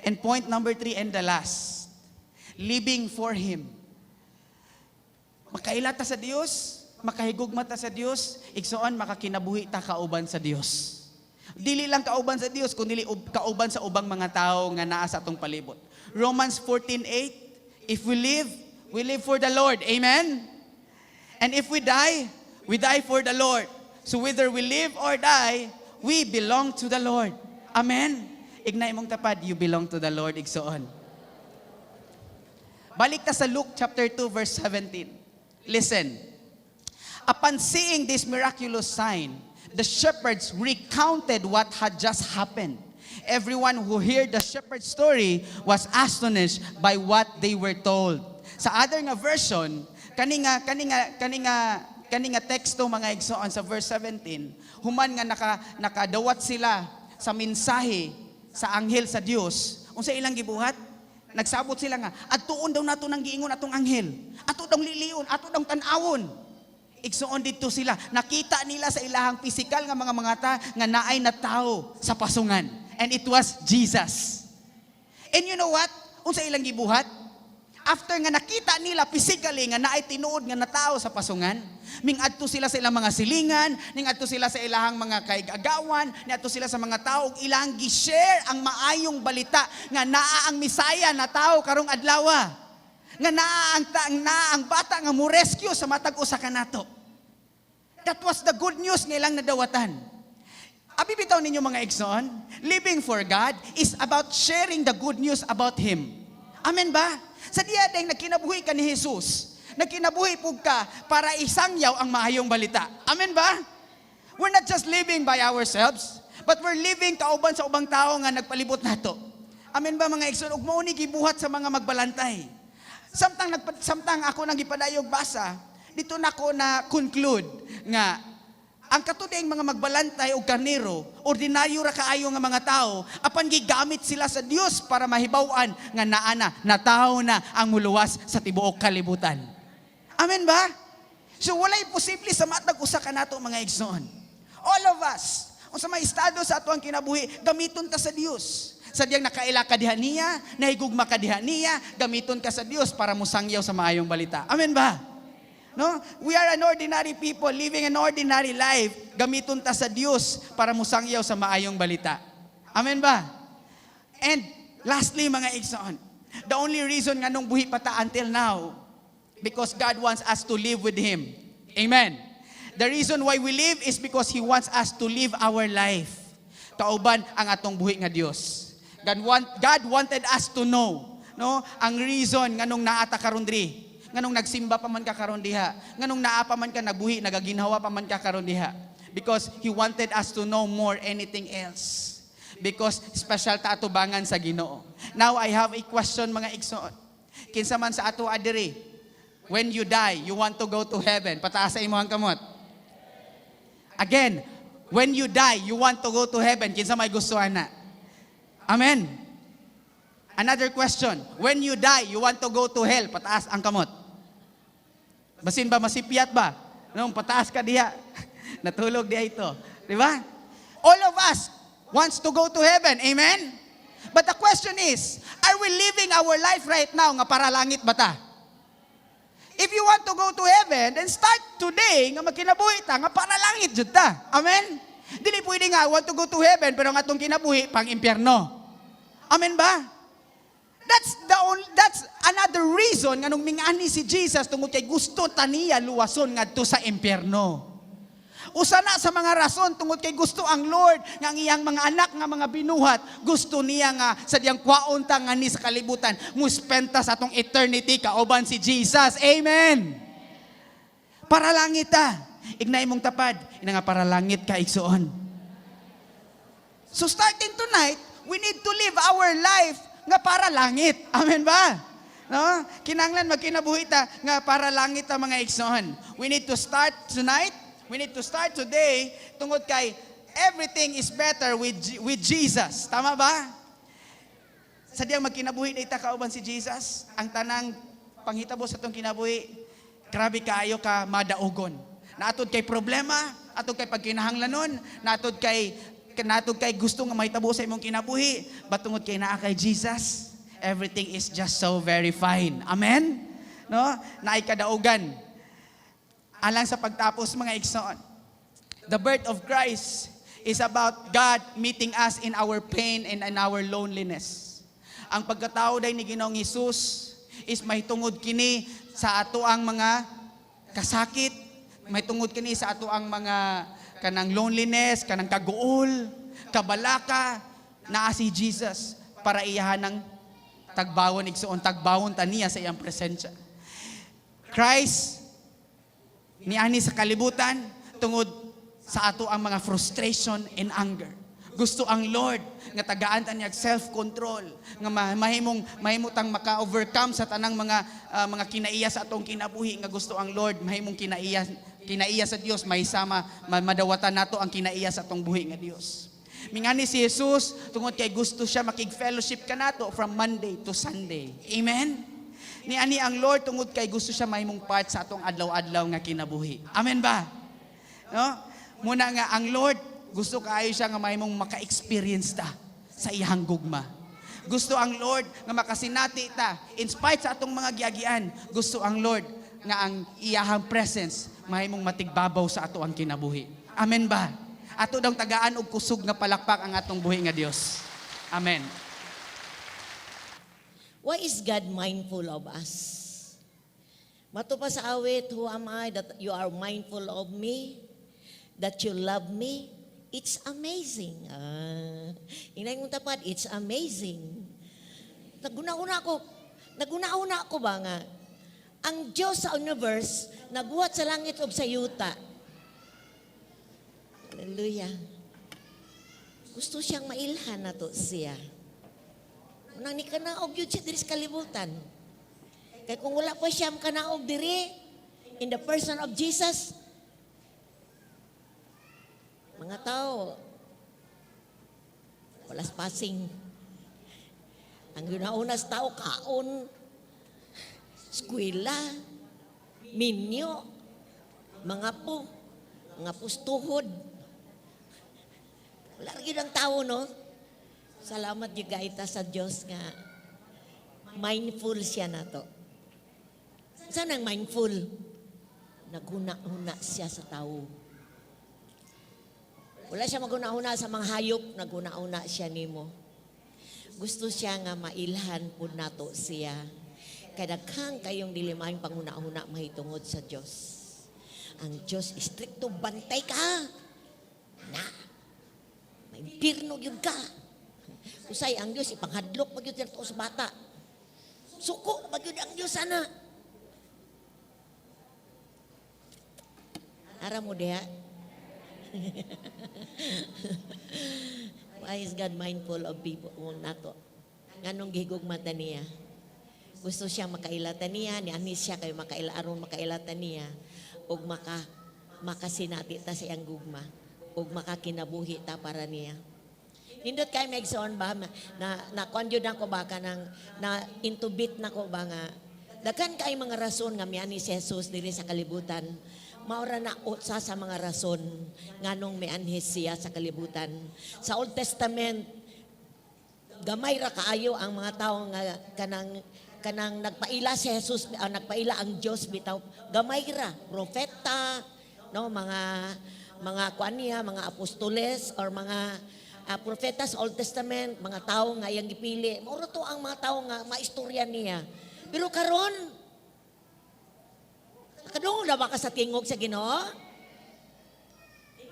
And point number 3 and the last, living for Him. Makaila ta sa Dios, makahigugma ta sa Dios, igsoon, makakinabuhi ta kauban sa Dios. Dili lang kauban sa Dios, kundi kauban sa ubang mga tao nga naa sa atong palibot. Romans 14:8, "If we live, we live for the Lord." Amen? "And if we die, we die for the Lord. So whether we live or die, we belong to the Lord." Amen? Ignay mong tapad, you belong to the Lord, igsoon. Balik ta sa Luke chapter 2 verse 17. Listen. "Upon seeing this miraculous sign, the shepherds recounted what had just happened. Everyone who heard the shepherd's story was astonished by what they were told." Sa other nga version, kani nga teksto, mga igsoon, sa verse 17, human nga nakadawat sila sa mensahe sa anghel sa Dios, unsa ilang gibuhat? Nagsabot sila nga, adtuon daw nato nang giingon atong anghel. Ato daw lilion, ato daw tan-awon. Igsoon, dito sila. Nakita nila sa ilahang pisikal nga mga mata nga naay na tao sa pasungan. And it was Jesus. And you know what? Unsa ilang gibuhat? After nga nakita nila physically nga naay tinuod nga natao sa pasungan, mingadto sila sa ilang mga silingan, ningadto sila sa ilahang mga kaigagawan, niadto sila sa mga tao ug ilang gi-share ang maayong balita nga naa ang Misaya na tao karong adlawa. Nga naa ang bata nga mo rescue sa matag usa kanato. That was the good news nga ilang nadawatan. Abi bitaw ninyo, mga igsoon, living for God is about sharing the good news about Him. Amen ba? Sa diya ding nagkinabuhi ka ni Jesus, nagkinabuhi pug ka para isangyaw ang maayong balita. Amen ba? We're not just living by ourselves, but we're living kauban sa ubang tao nga nagpalibot nato. Amen ba, mga igsoon? Ug mao ni gibuhat sa mga magbalantay. Samtang ako nang gipadayog basa, dito na ko na conclude nga ang katudeng mga magbalantay og karnero, ordinaryo ra kaayo nga mga tao, apan gigamit sila sa Dios para mahibaw-an nga naa na, natawo na ang muluwas sa tibuok kalibutan. Amen ba? So walay posible sa matag usa kanato, mga igsoon. All of us, unsa may estado sa ato ang kinabuhi, gamiton ta sa Dios. Sa diyang nakaila ka diha niya, nahigugma ka diha niya, gamiton ka sa Dios para mosangyaw sa maayong balita. Amen ba? No? We are an ordinary people living an ordinary life. Gamiton ta sa Dios para mosangyaw sa maayong balita. Amen ba? And lastly, mga igsoon, the only reason nganong buhi pa ta until now, because God wants us to live with Him. Amen. The reason why we live is because He wants us to live our life kauban ang atong buhi nga Dios. God wanted us to know, no, ang reason nganong naa ta karon diri, nganong nagsimba pa man ka karon diha, nganong naa pa man ka nabuhi, nagaginhawa pa man ka karon diha. Because He wanted us to know more anything else. Because special ta atubangan sa Ginoo. Now I have a question, mga igsoon. Kinsa man sa ato adiri, when you die, you want to go to heaven? Pataas sa imong kamot. Again, when you die, you want to go to heaven. Kinsa may gusto ana? Amen. Another question. When you die, you want to go to hell. Pataas ang kamot. Basin ba masipyat ba? No, pataas ka diha. Natulog diha ito. Di ba? All of us wants to go to heaven. Amen? But the question is, are we living our life right now nga para langit ba ta? If you want to go to heaven, then start today nga magkinabuhi ta nga para langit jud ta. Amen? Dili pwede nga I want to go to heaven pero ang atong kinabuhi pang impyerno. Amen ba? That's another reason nganong mingani si Jesus, tungod kay gusto ta niya luwason ngadto sa impyerno. Usa na sa mga rason tungod kay gusto ang Lord nga ang iyang mga anak nga mga binuhat, gusto niya nga sa diyang kwaon ta ngani sa kalibutan, muspend ta sa atong eternity kauban si Jesus. Amen. Para langit ta. Ignay mong tapad, ina nga para langit ka, igsuon. So starting tonight, we need to live our life nga para langit. Amen ba? No? Kinanglan magkinabuhi ta nga para langit ta, mga igsoon. We need to start tonight. We need to start today tungod kay everything is better with Jesus. Tama ba? Sa diyang magkinabuhi na ita kauban si Jesus, ang tanang panghitabo sa atong kinabuhi, grabe kaayo ka madaugon. Naatod kay problema, atod kay pagkinahanglanon, naatod kay gusto nga mahitabo sa imong kinabuhi, but tungod kay naa kay Jesus, everything is just so very fine. Amen? No? Naay kadaugan. Alang sa pagtapos, mga igsoon, the birth of Christ is about God meeting us in our pain and in our loneliness. Ang pagkatao day ni Ginoong Hesus is mahitungod kini sa ato ang mga kasakit, mahitungod kini sa ato ang mga kanang loneliness, kanang kaguol, kabalaka, naa si Jesus para iyahan ng tagbawon, igsuon, tagbawon ta niya sa iyang presensya. Christ niani sa kalibutan tungod sa ato ang mga frustration and anger. Gusto ang Lord nga tagaan ta niya self-control nga mahimong mahimutang maka-overcome sa tanang mga kinaiya sa atong kinabuhi, nga gusto ang Lord mahimong kinaiya kinaiya sa Dios mahisama, madawatan nato ang kinaiya sa atong buhi nga Dios. Mingani si Jesus tungod kay gusto siya makig-fellowship kanato from Monday to Sunday. Amen. Niani ang Lord tungod kay gusto siya mahimong part sa atong adlaw-adlaw nga kinabuhi. Amen ba? No? Muna nga ang Lord gusto kaayo siya nga mahimong maka-experience ta sa iyang gugma. Gusto ang Lord nga makasinati ta in spite sa atong mga giagian. Gusto ang Lord nga ang iyahang presence mahimong matigbabaw sa ato ang kinabuhi. Amen ba? Ato daw tagaan og kusog nga palakpak ang atong buhi nga Dios. Amen. Why is God mindful of us? Mato pa sa awit, "Who am I that you are mindful of me? That you love me? It's amazing." Ah, inay mong tapad, "It's amazing." Naguna-una ako ba nga, ang Diyos sa universe, nagbuhat sa langit ug sa yuta. Hallelujah. Gusto siyang mailhan nato siya. Unang ni kanaog yun siya diri sa kalibutan. Kay kung wala pa siya kanaog diri, in the person of Jesus, mga tao, wala passing. Ang ginauna sa tao, kaon, eskwela, minyo, mga po, mga pustuhod. Wala rin ang tao, no? Salamat gyud ta sa Dios nga mindful siya nato. Saan ang mindful? Naghuna-huna siya sa tao. Wala siya maghuna-huna sa mga hayop, naghuna-huna siya nimo. Gusto siya nga mailhan pud nato siya. Kay daghan kayong dili maayong panghuna-huna mahitungod sa Dios. Ang Dios istrikto, bantay ka. Na. Maimpirno gyud ka. Usay ang Dios ipanghadlok pa gyud sa bata. Suko pa gyud ang Dios ana. Ara mo diha. Why is God mindful of people nato? Nganong gihigugma ta niya? Gusto siya makailata niya, niani siya kay makaila aron makailata niya ug makasinati ta sa iyang gugma ug makakinabuhi ta para niya. Nindot kay Megson ba na na kuan jud ako ba kanang na intubit na ko ba nga daghan kay mga rason nga miani si Jesus diri sa kalibutan. Maura na usa sa mga rason nganong mianhi siya sa kalibutan. Sa Old Testament, gamay ra kaayo ang mga tawo nga kanang kanang nagpaila si Jesus, nagpaila ang Dios bitaw. Gamay ra propeta, no, mga kuan niya, mga apostoles or mga propeta sa Old Testament, mga tawo nga iyang gipili. Mao to ang mga tawo nga maistorya niya. Pero karon, kadungog na ba ka sa tingog sa Ginoo?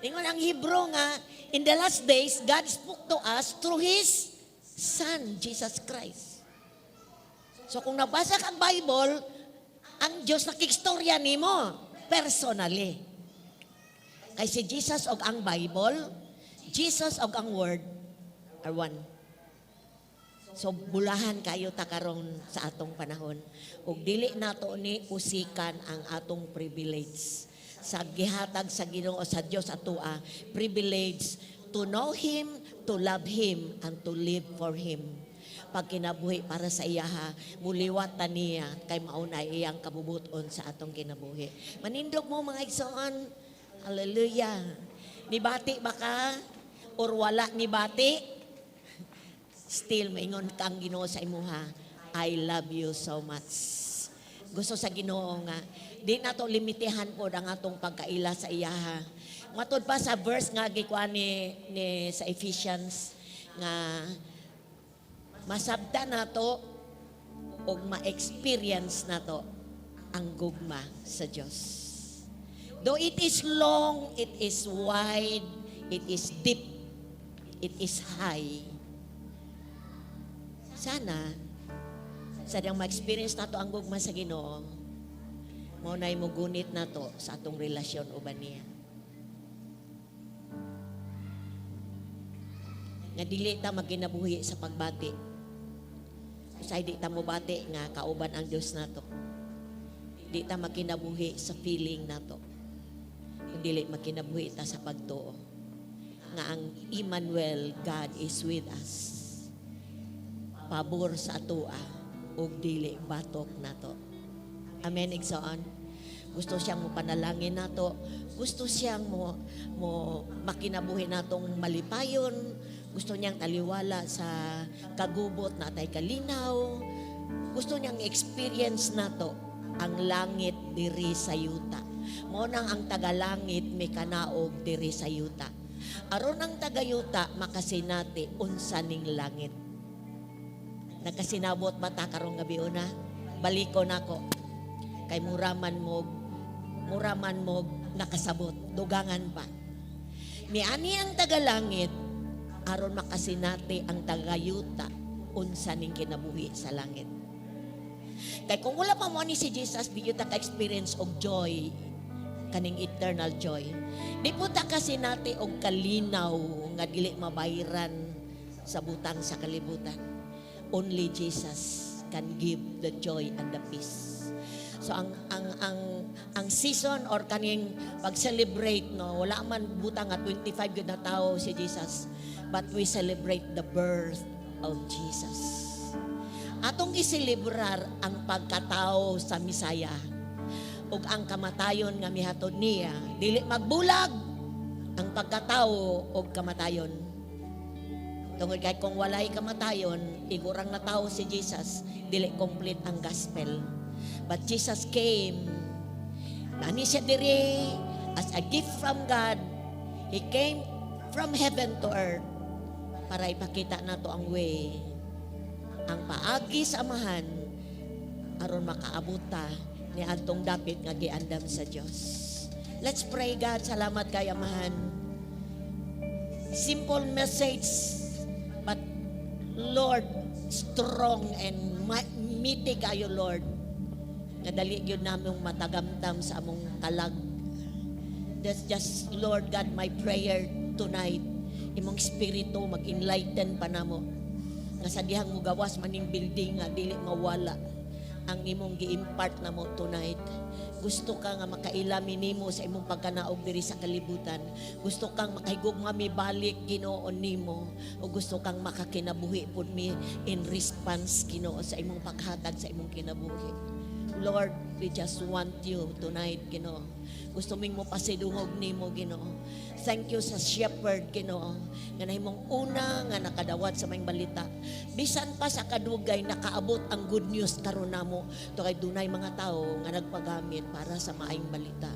Ingon ang Hebrew nga, in the last days, God spoke to us through His Son, Jesus Christ. So kung nabasa ka ang Bible, ang Diyos nakikstorya nimo personally. Kay si Jesus og ang Bible, Jesus og ang Word are one. So bulahan kayo ta karon sa atong panahon. Ug dili nato ni usikan ang atong privilege sa gihatag sa Ginoo, sa Dios atoa, privilege to know Him, to love Him, and to live for Him. Pagkinabuhi para sa iyaha, muliwat ta niya kay mauna iyang kabubuton sa atong kinabuhi. Manindog mo, mga igsoon. Hallelujah. Nibati ba ka? Or wala nibati? Still maingon kang Ginoo sa imuha, "I love you so much." Gusto sa Ginoo nga di nato limitihan pod ang atong pagkaila sa iyaha. Matud pa sa verse nga gikuan ni sa Ephesians nga masabta nato og ma-experience nato ang gugma sa Dios. Though it is long, it is wide, it is deep, it is high. Sana, sa diyang ma-experience nato ang gugma sa Ginoo, mao na'y mugunit nato sa atong relasyon uban niya. Nga dili ta magkinabuhi sa pagbati. Usay di ta mobati nga kauban ang Dios nato. Di ta magkinabuhi sa feeling nato. Kung dili magkinabuhi ta sa pagtuo nga ang Emmanuel, God is with us. Pabor sa atoa ug dili batok nato. Amen, igsoon. Gusto siyang mo panalangin nato. Gusto siyang mo makinabuhi natong malipayon. Gusto niyang taliwala sa kagubot natay kalinaw. Gusto niyang experience nato ang langit diri sa yuta. Mao nang ang tagalangit may kanaog diri sa yuta. Aron ang tagayuta makasinati unsa ning langit. Nagkasinabot mata karong gabi una? Baliko nako. Kay mura man mo nakasabot, dugangan pa. Miani ang tagalangit aron makasinati ang tagayuta unsa ning kinabuhi sa langit. Kay kung wala pa mo ni si Jesus, di ta ka-experience og joy, kaning eternal joy. Di po ta kasinati og kalinaw nga dili mabayran sa butang sa kalibutan. Only Jesus can give the joy and the peace. So ang season or kaning pag-celebrate, no, wala man butang nga 25 gyud na tao si Jesus, but we celebrate the birth of Jesus. Atong iselebrar ang pagkatao sa Misaya ug ang kamatayon nga mihatod niya. Dili magbulag ang pagkatao og kamatayon. Tungod kay kung walay kamatayon, igurang na tao si Jesus, dili complete ang gospel. But Jesus came. Nani siya diri as a gift from God. He came from heaven to earth para ipakita nato ang way. Ang paagi sa Amahan aron makaabot ta ni adtong dapit nga giandam sa Dios. Let's pray, God. Salamat kay Amahan. Simple message, but Lord, strong and mighty kayo, Lord. Nga dali gyud namong matagamtam sa among kalag. That's just, Lord God, my prayer tonight. Imong espiritu mag-enlighten pa namo. Nga sa dihang mugawas maning building nga dili mawala ang imong gi-impart namo tonight. Gusto ka nga makaila mi nimo sa imong pagkanaog diri sa kalibutan. Gusto kang makahigugma mi balik, Ginoo, nimo. O gusto kang makakinabuhi pud mi in response, Ginoo, sa imong paghatag sa imong kinabuhi. Lord, we just want you tonight, Ginoo. Gusto ming mo pasidungog nimo, Ginoo. Thank you sa shepherd, Ginoo, nga nahimong una nga nakadawat sa maayong balita. Bisan pa sa kadugay nakaabot ang good news karon namo to kay dunay mga tao nga nagpagamit para sa maayong balita.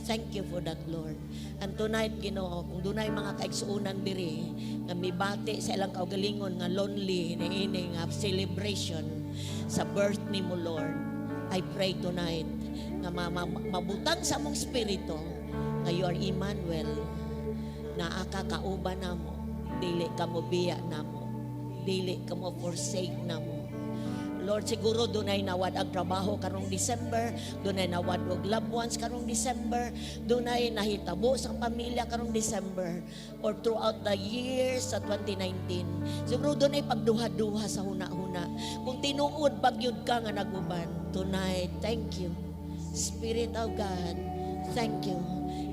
Thank you for that, Lord. And tonight, Ginoo, kung dunay mga kaigsuonan diri nga mibati sa ilang kaugalingon nga lonely niini nga celebration sa birth nimo, Lord, I pray tonight nga mabutang sa among espiritu nga you are Emmanuel, naa ka kauban namo, dili ka mo biya namo, dili ka mo forsake namo. Lord, siguro dunay nawad ang trabaho karong December, dunay nawad og loved ones karong December, dunay nahitabo sa pamilya karong December or throughout the years sa 2019. Siguro dunay pagduha-duha sa huna-huna. Kung tinuod ba gyud ka nga naguban, tonight, thank you. Spirit of God, thank you.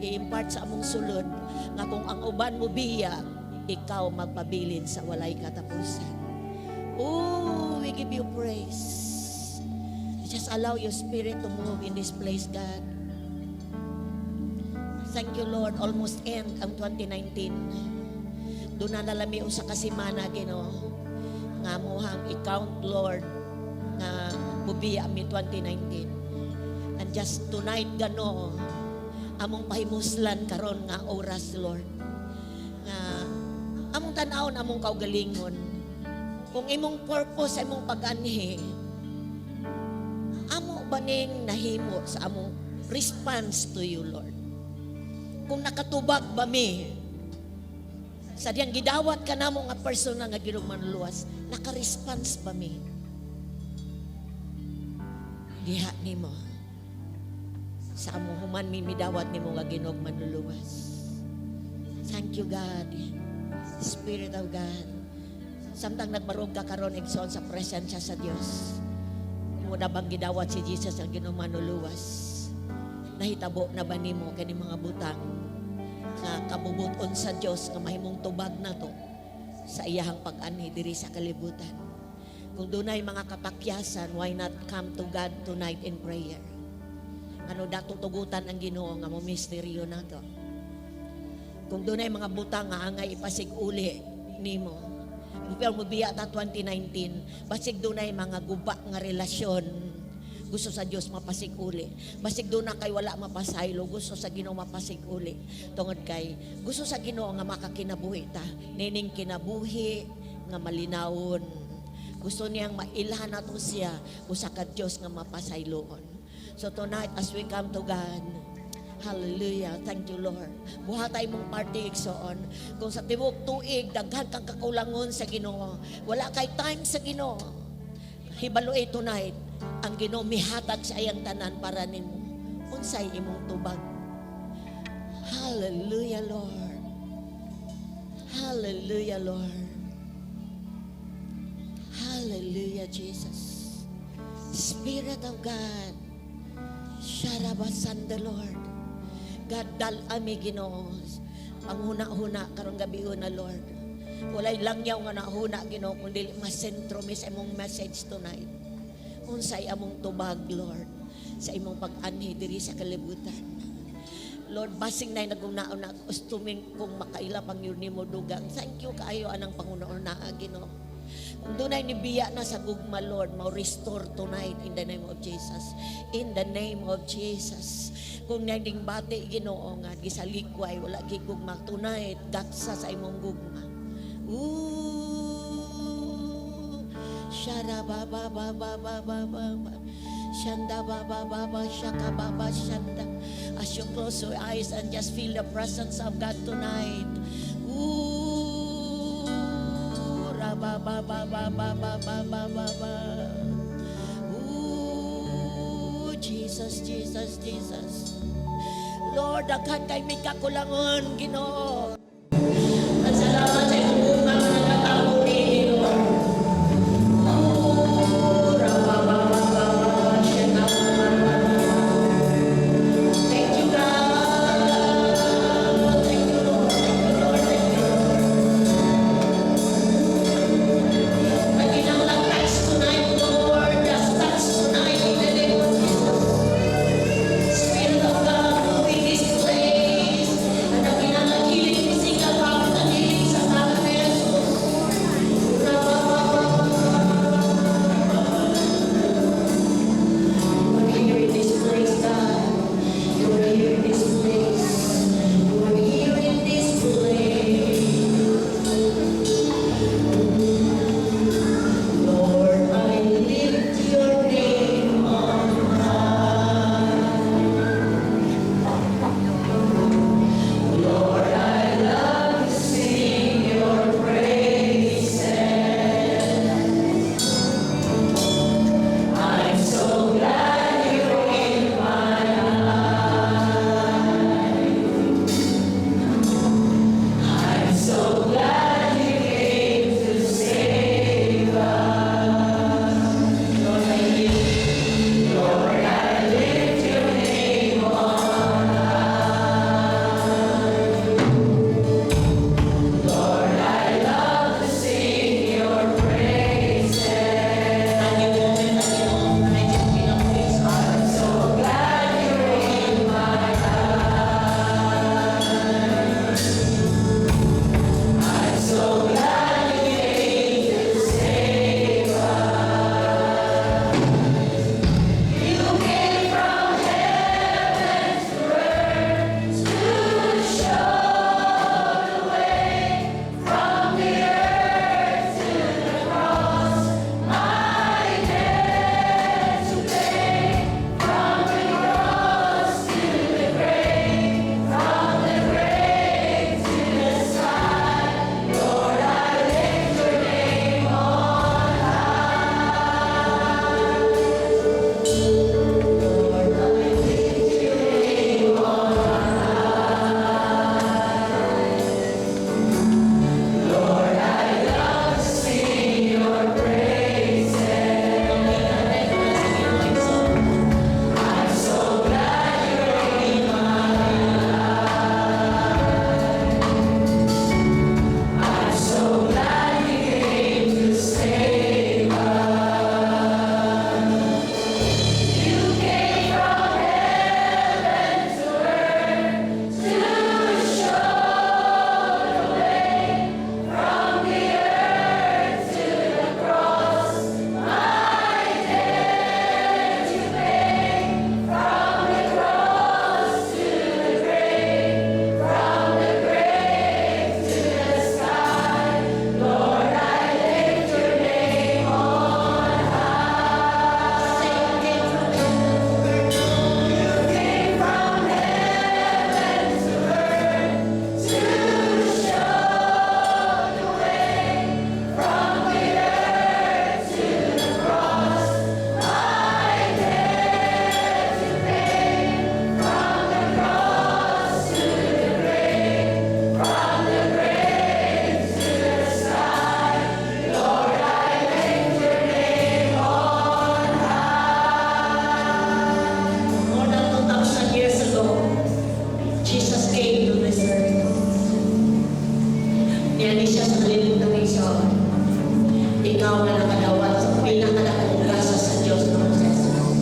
I-impart sa among sulod nga kung ang uban mo biya, ikaw magpabilin sa walay katapusan. Oh, we give you praise. Just allow your spirit to move in this place, God. Thank you, Lord. Almost end ang 2019. Duna na lami usa ka semana, Ginoo. Nga amuhang i-count, Lord, nga mubiya mi 2019. And just tonight, Ginoo, among pahimuslan karon nga oras, Lord. Nga among tan-awon among kaugalingon. Kung imong purpose sa imong pag-anhi, amo ba ning nahimo sa among response to you, Lord? Kung nakatubag ba mi sa diyang gidawat ka namo nga persona nga Ginoong Manluluwas, naka-response ba mi diha nimo sa among human mi midawat nimo nga Ginoong Manluluwas? Thank you, God. Spirit of God. Samtang nagbarog ka karon, igsoon, sa presensya sa Dios, mo na bang gidawat si Jesus ang Ginoong Manluluwas? Nahitabo na ba nimo kani mga butang nga kabubuton sa Dios nga mahimong tubag nato sa iyahang pag-anhi diri sa kalibutan? Kung dunay mga kapakyasan, why not come to God tonight in prayer? Ano dato tugutan ang Ginoo nga mo misteryo nato. Kung dunay mga butang nga angay ipasig-uli nimo, pero mobiya ta 2019, basig dunay mga guba nga relasyon, gusto sa Dios mapasig-uli. Basig duna kay wala mapasaylo, gusto sa Ginoo mapasig-uli. Tungod kay gusto sa Ginoo nga makakinabuhi ta. Nining kinabuhi nga malinawon. Gusto niyang mailhan nato siya usa ka Dios nga mapasayloon. So tonight, as we come to God, hallelujah. Thank you, Lord. Buhatay mong party, igsoon. Kung sa tibuok tuig, daghan kang kakulangon sa Ginoo, wala kay time sa Ginoo, hibaloi tonight, ang Ginoo mihatag sa iyang tanan para nimo. Unsay imong tubag? Hallelujah, Lord. Hallelujah, Lord. Hallelujah, Jesus. Spirit of God. Sharabasan the Lord. God, dal-a mi, Ginoo. Ang huna-huna karong gabi na, Lord. Walay langyaw nga nahuna, Ginoo, kung dili masentro mi sa imong message tonight. Unsay among tubag, Lord, sa imong pag-anhi diri sa kalibutan. Lord, basing na naguna-una, gusto min kung makaila pang yun nimo dugang. Thank you kaayo anang panguna-una, Ginoo. Kung dunay nibiya na sa gugma, Lord, mau restore tonight in the name of Jesus. In the name of Jesus. Kung nanding bati, Ginoo nga, gisalikway, wala gigugma tonight, gaksa sa imong gugma. Ooh, shara ba ba ba ba ba ba ba ba. Shanda ba ba ba ba shaka ba ba shanda. As you close your eyes and just feel the presence of God tonight. Ooh, ra ba ba ba ba ba ba ba ba ba ba. Ooh, Jesus, Jesus, Jesus. Lord, daghan kay mi kakulangon, Ginoo. At salamat sa imong gugma nga nagatawo ni Lord. Ooh, ra ba ba ba ba ba ba shaka ba ba ba ba. Thank you, God. Thank you, Lord. Thank you, Lord. Thank you, Lord. Nagkinahanglan touch tonight, Lord. Just touch tonight in the name of Jesus. Spirit of God, move in this place. And nagkinahanglan healing physical, physical healing sa ngalan ni Jesus. Ra ba ba ba ba ba ba ba ba. You are here in this place, God. You are here in this place. You are here in this place. Lord, I lift your name on high. Lord, I love to sing your praises. I'm so glad you're in my life. I'm so glad you came to save us. Lord, I lift, Lord, I lift your name on high. Lord, I love to sing your praises. A new moment, a new moment, I'm so glad you're in my life. I'm so glad you came to save us. You came from heaven to earth to show the way from the earth to the cross. My debt to pay from the cross to the grave, from the grave to the sky. Lord, I lift your name on high. Lord, I lift your name on high. Lord, I love to sing your praises. I'm so glad you're in my life. I'm so glad you came to save us. You came from heaven to earth to show the way from the earth to the cross. My debt to pay from the cross to the grave, from the grave to the sky. Lord, I lift your name on high. You came from heaven to earth to show the way from the earth to the cross. My debt to pay from the cross to the grave, from the grave to the sky. Lord, I lift your name on high. More than 2,000 years ago, Jesus came to this earth. Niani siya sa kalibutan igsoon. Ikaw nga nakadawat sa pinakadakong grasa sa Diyos ng Jesus.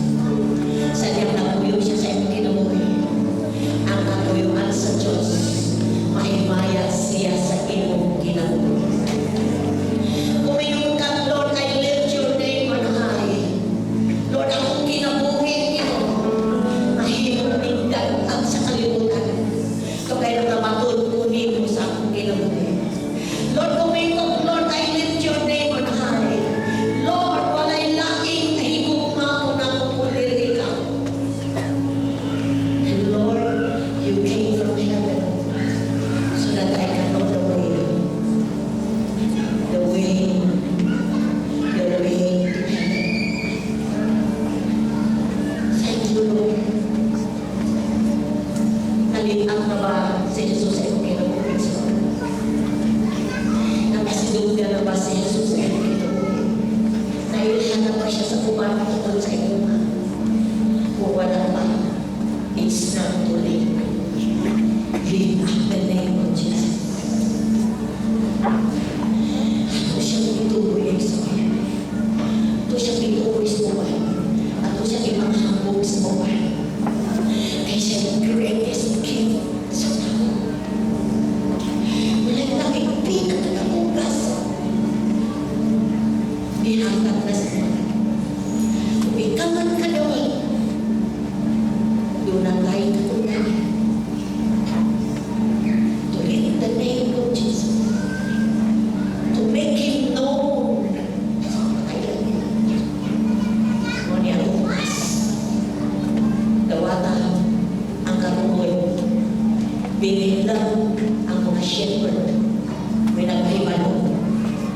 Sa diyang nagpuyo siya sa iyong kinabuhi. Ang It's not too late. Lift up the name of Jesus. Ato siyang ituloy, igsoon. Ato siyang ituloy sa uban. Ato siyang ipanghambog sa uban. Kay siya ang greatest King sa tao. Wala na pinakatamugas. Gihatag na sa mga. Kung ikaw man kadawat, duna kay katungdanan to lift the name of Jesus, to make Him known sa mga kailangan. Mao ni atong task. Dawata ang katungod. Bilin lang ang mga shepherd. May nagpahibalo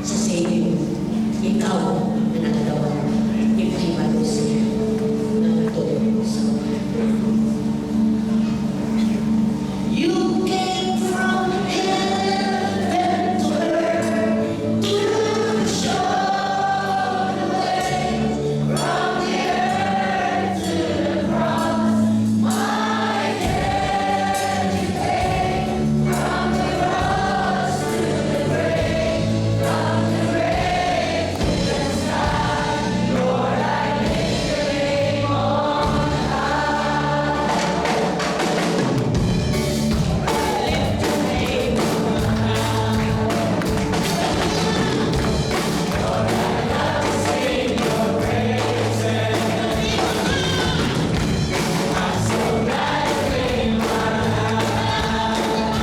sa Savior. Ikaw na nakadawat, ipahibalo siya ngadto sa mga. You came from heaven to earth to show the way from the earth to the cross. My debt you paid, from the cross to the grave, from the grave to the sky. Lord, I lift your name on high. Lift your name on high. Lord, I love to sing your praises. I'm so glad you came my life.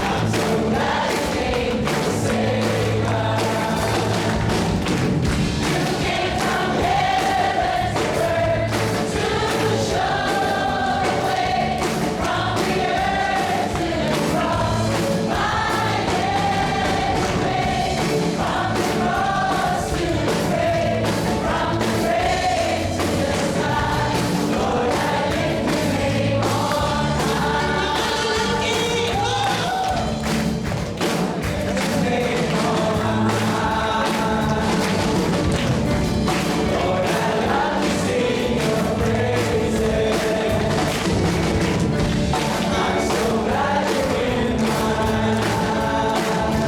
I'm so glad you came to save us. You came from heaven to earth to show the way from the earth to the cross. My debt you paid, from the cross to the grave, from the grave to the sky. Lord, I lift your name on high. Name on high. Lord, I love to sing your praises. I'm so glad you're in my life.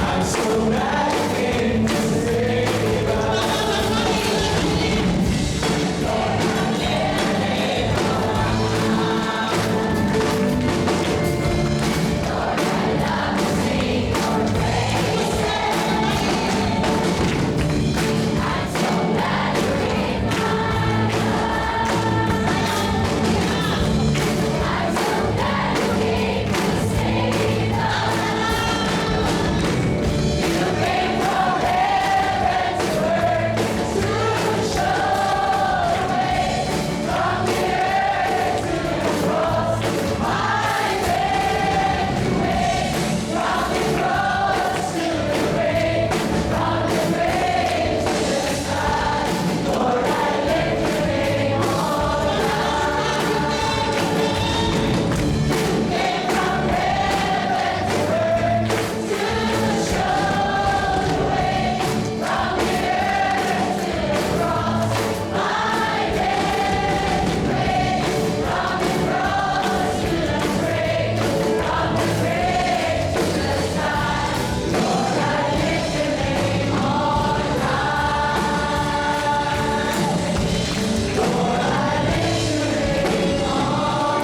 I'm so glad you came to save us. Lord, I lift your name on high. Lord, I love to sing your praises. I'm so glad you're in my life. I'm so glad you came to save us. You came from heaven to earth to show the way from the earth to the cross. My debt you paid, from the cross to the grave, from the grave to the sky. Lord, I lift your name on high. You came from heaven to earth to show the way from the earth to the cross. My debt you paid, from the cross to the grave, from the grave to the sky. Lord, I lift your name on high. Lord, I lift your name on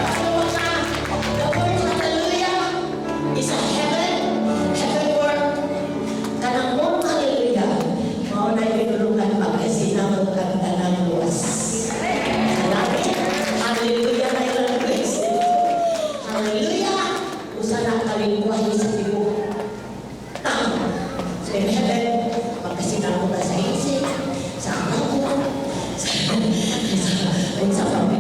So mga, the word hallelujah is a heaven word. Kanang mong hallelujah, mao na pinulungan pagkasinamot kang tanang luwas. Sa langit, hallelujah na ilang blessing. Hallelujah! Usa na ka lingwahe sa tibuok tao. So in heaven, pagkasinamot ta sa insect, sa alabo, sa unsa pa.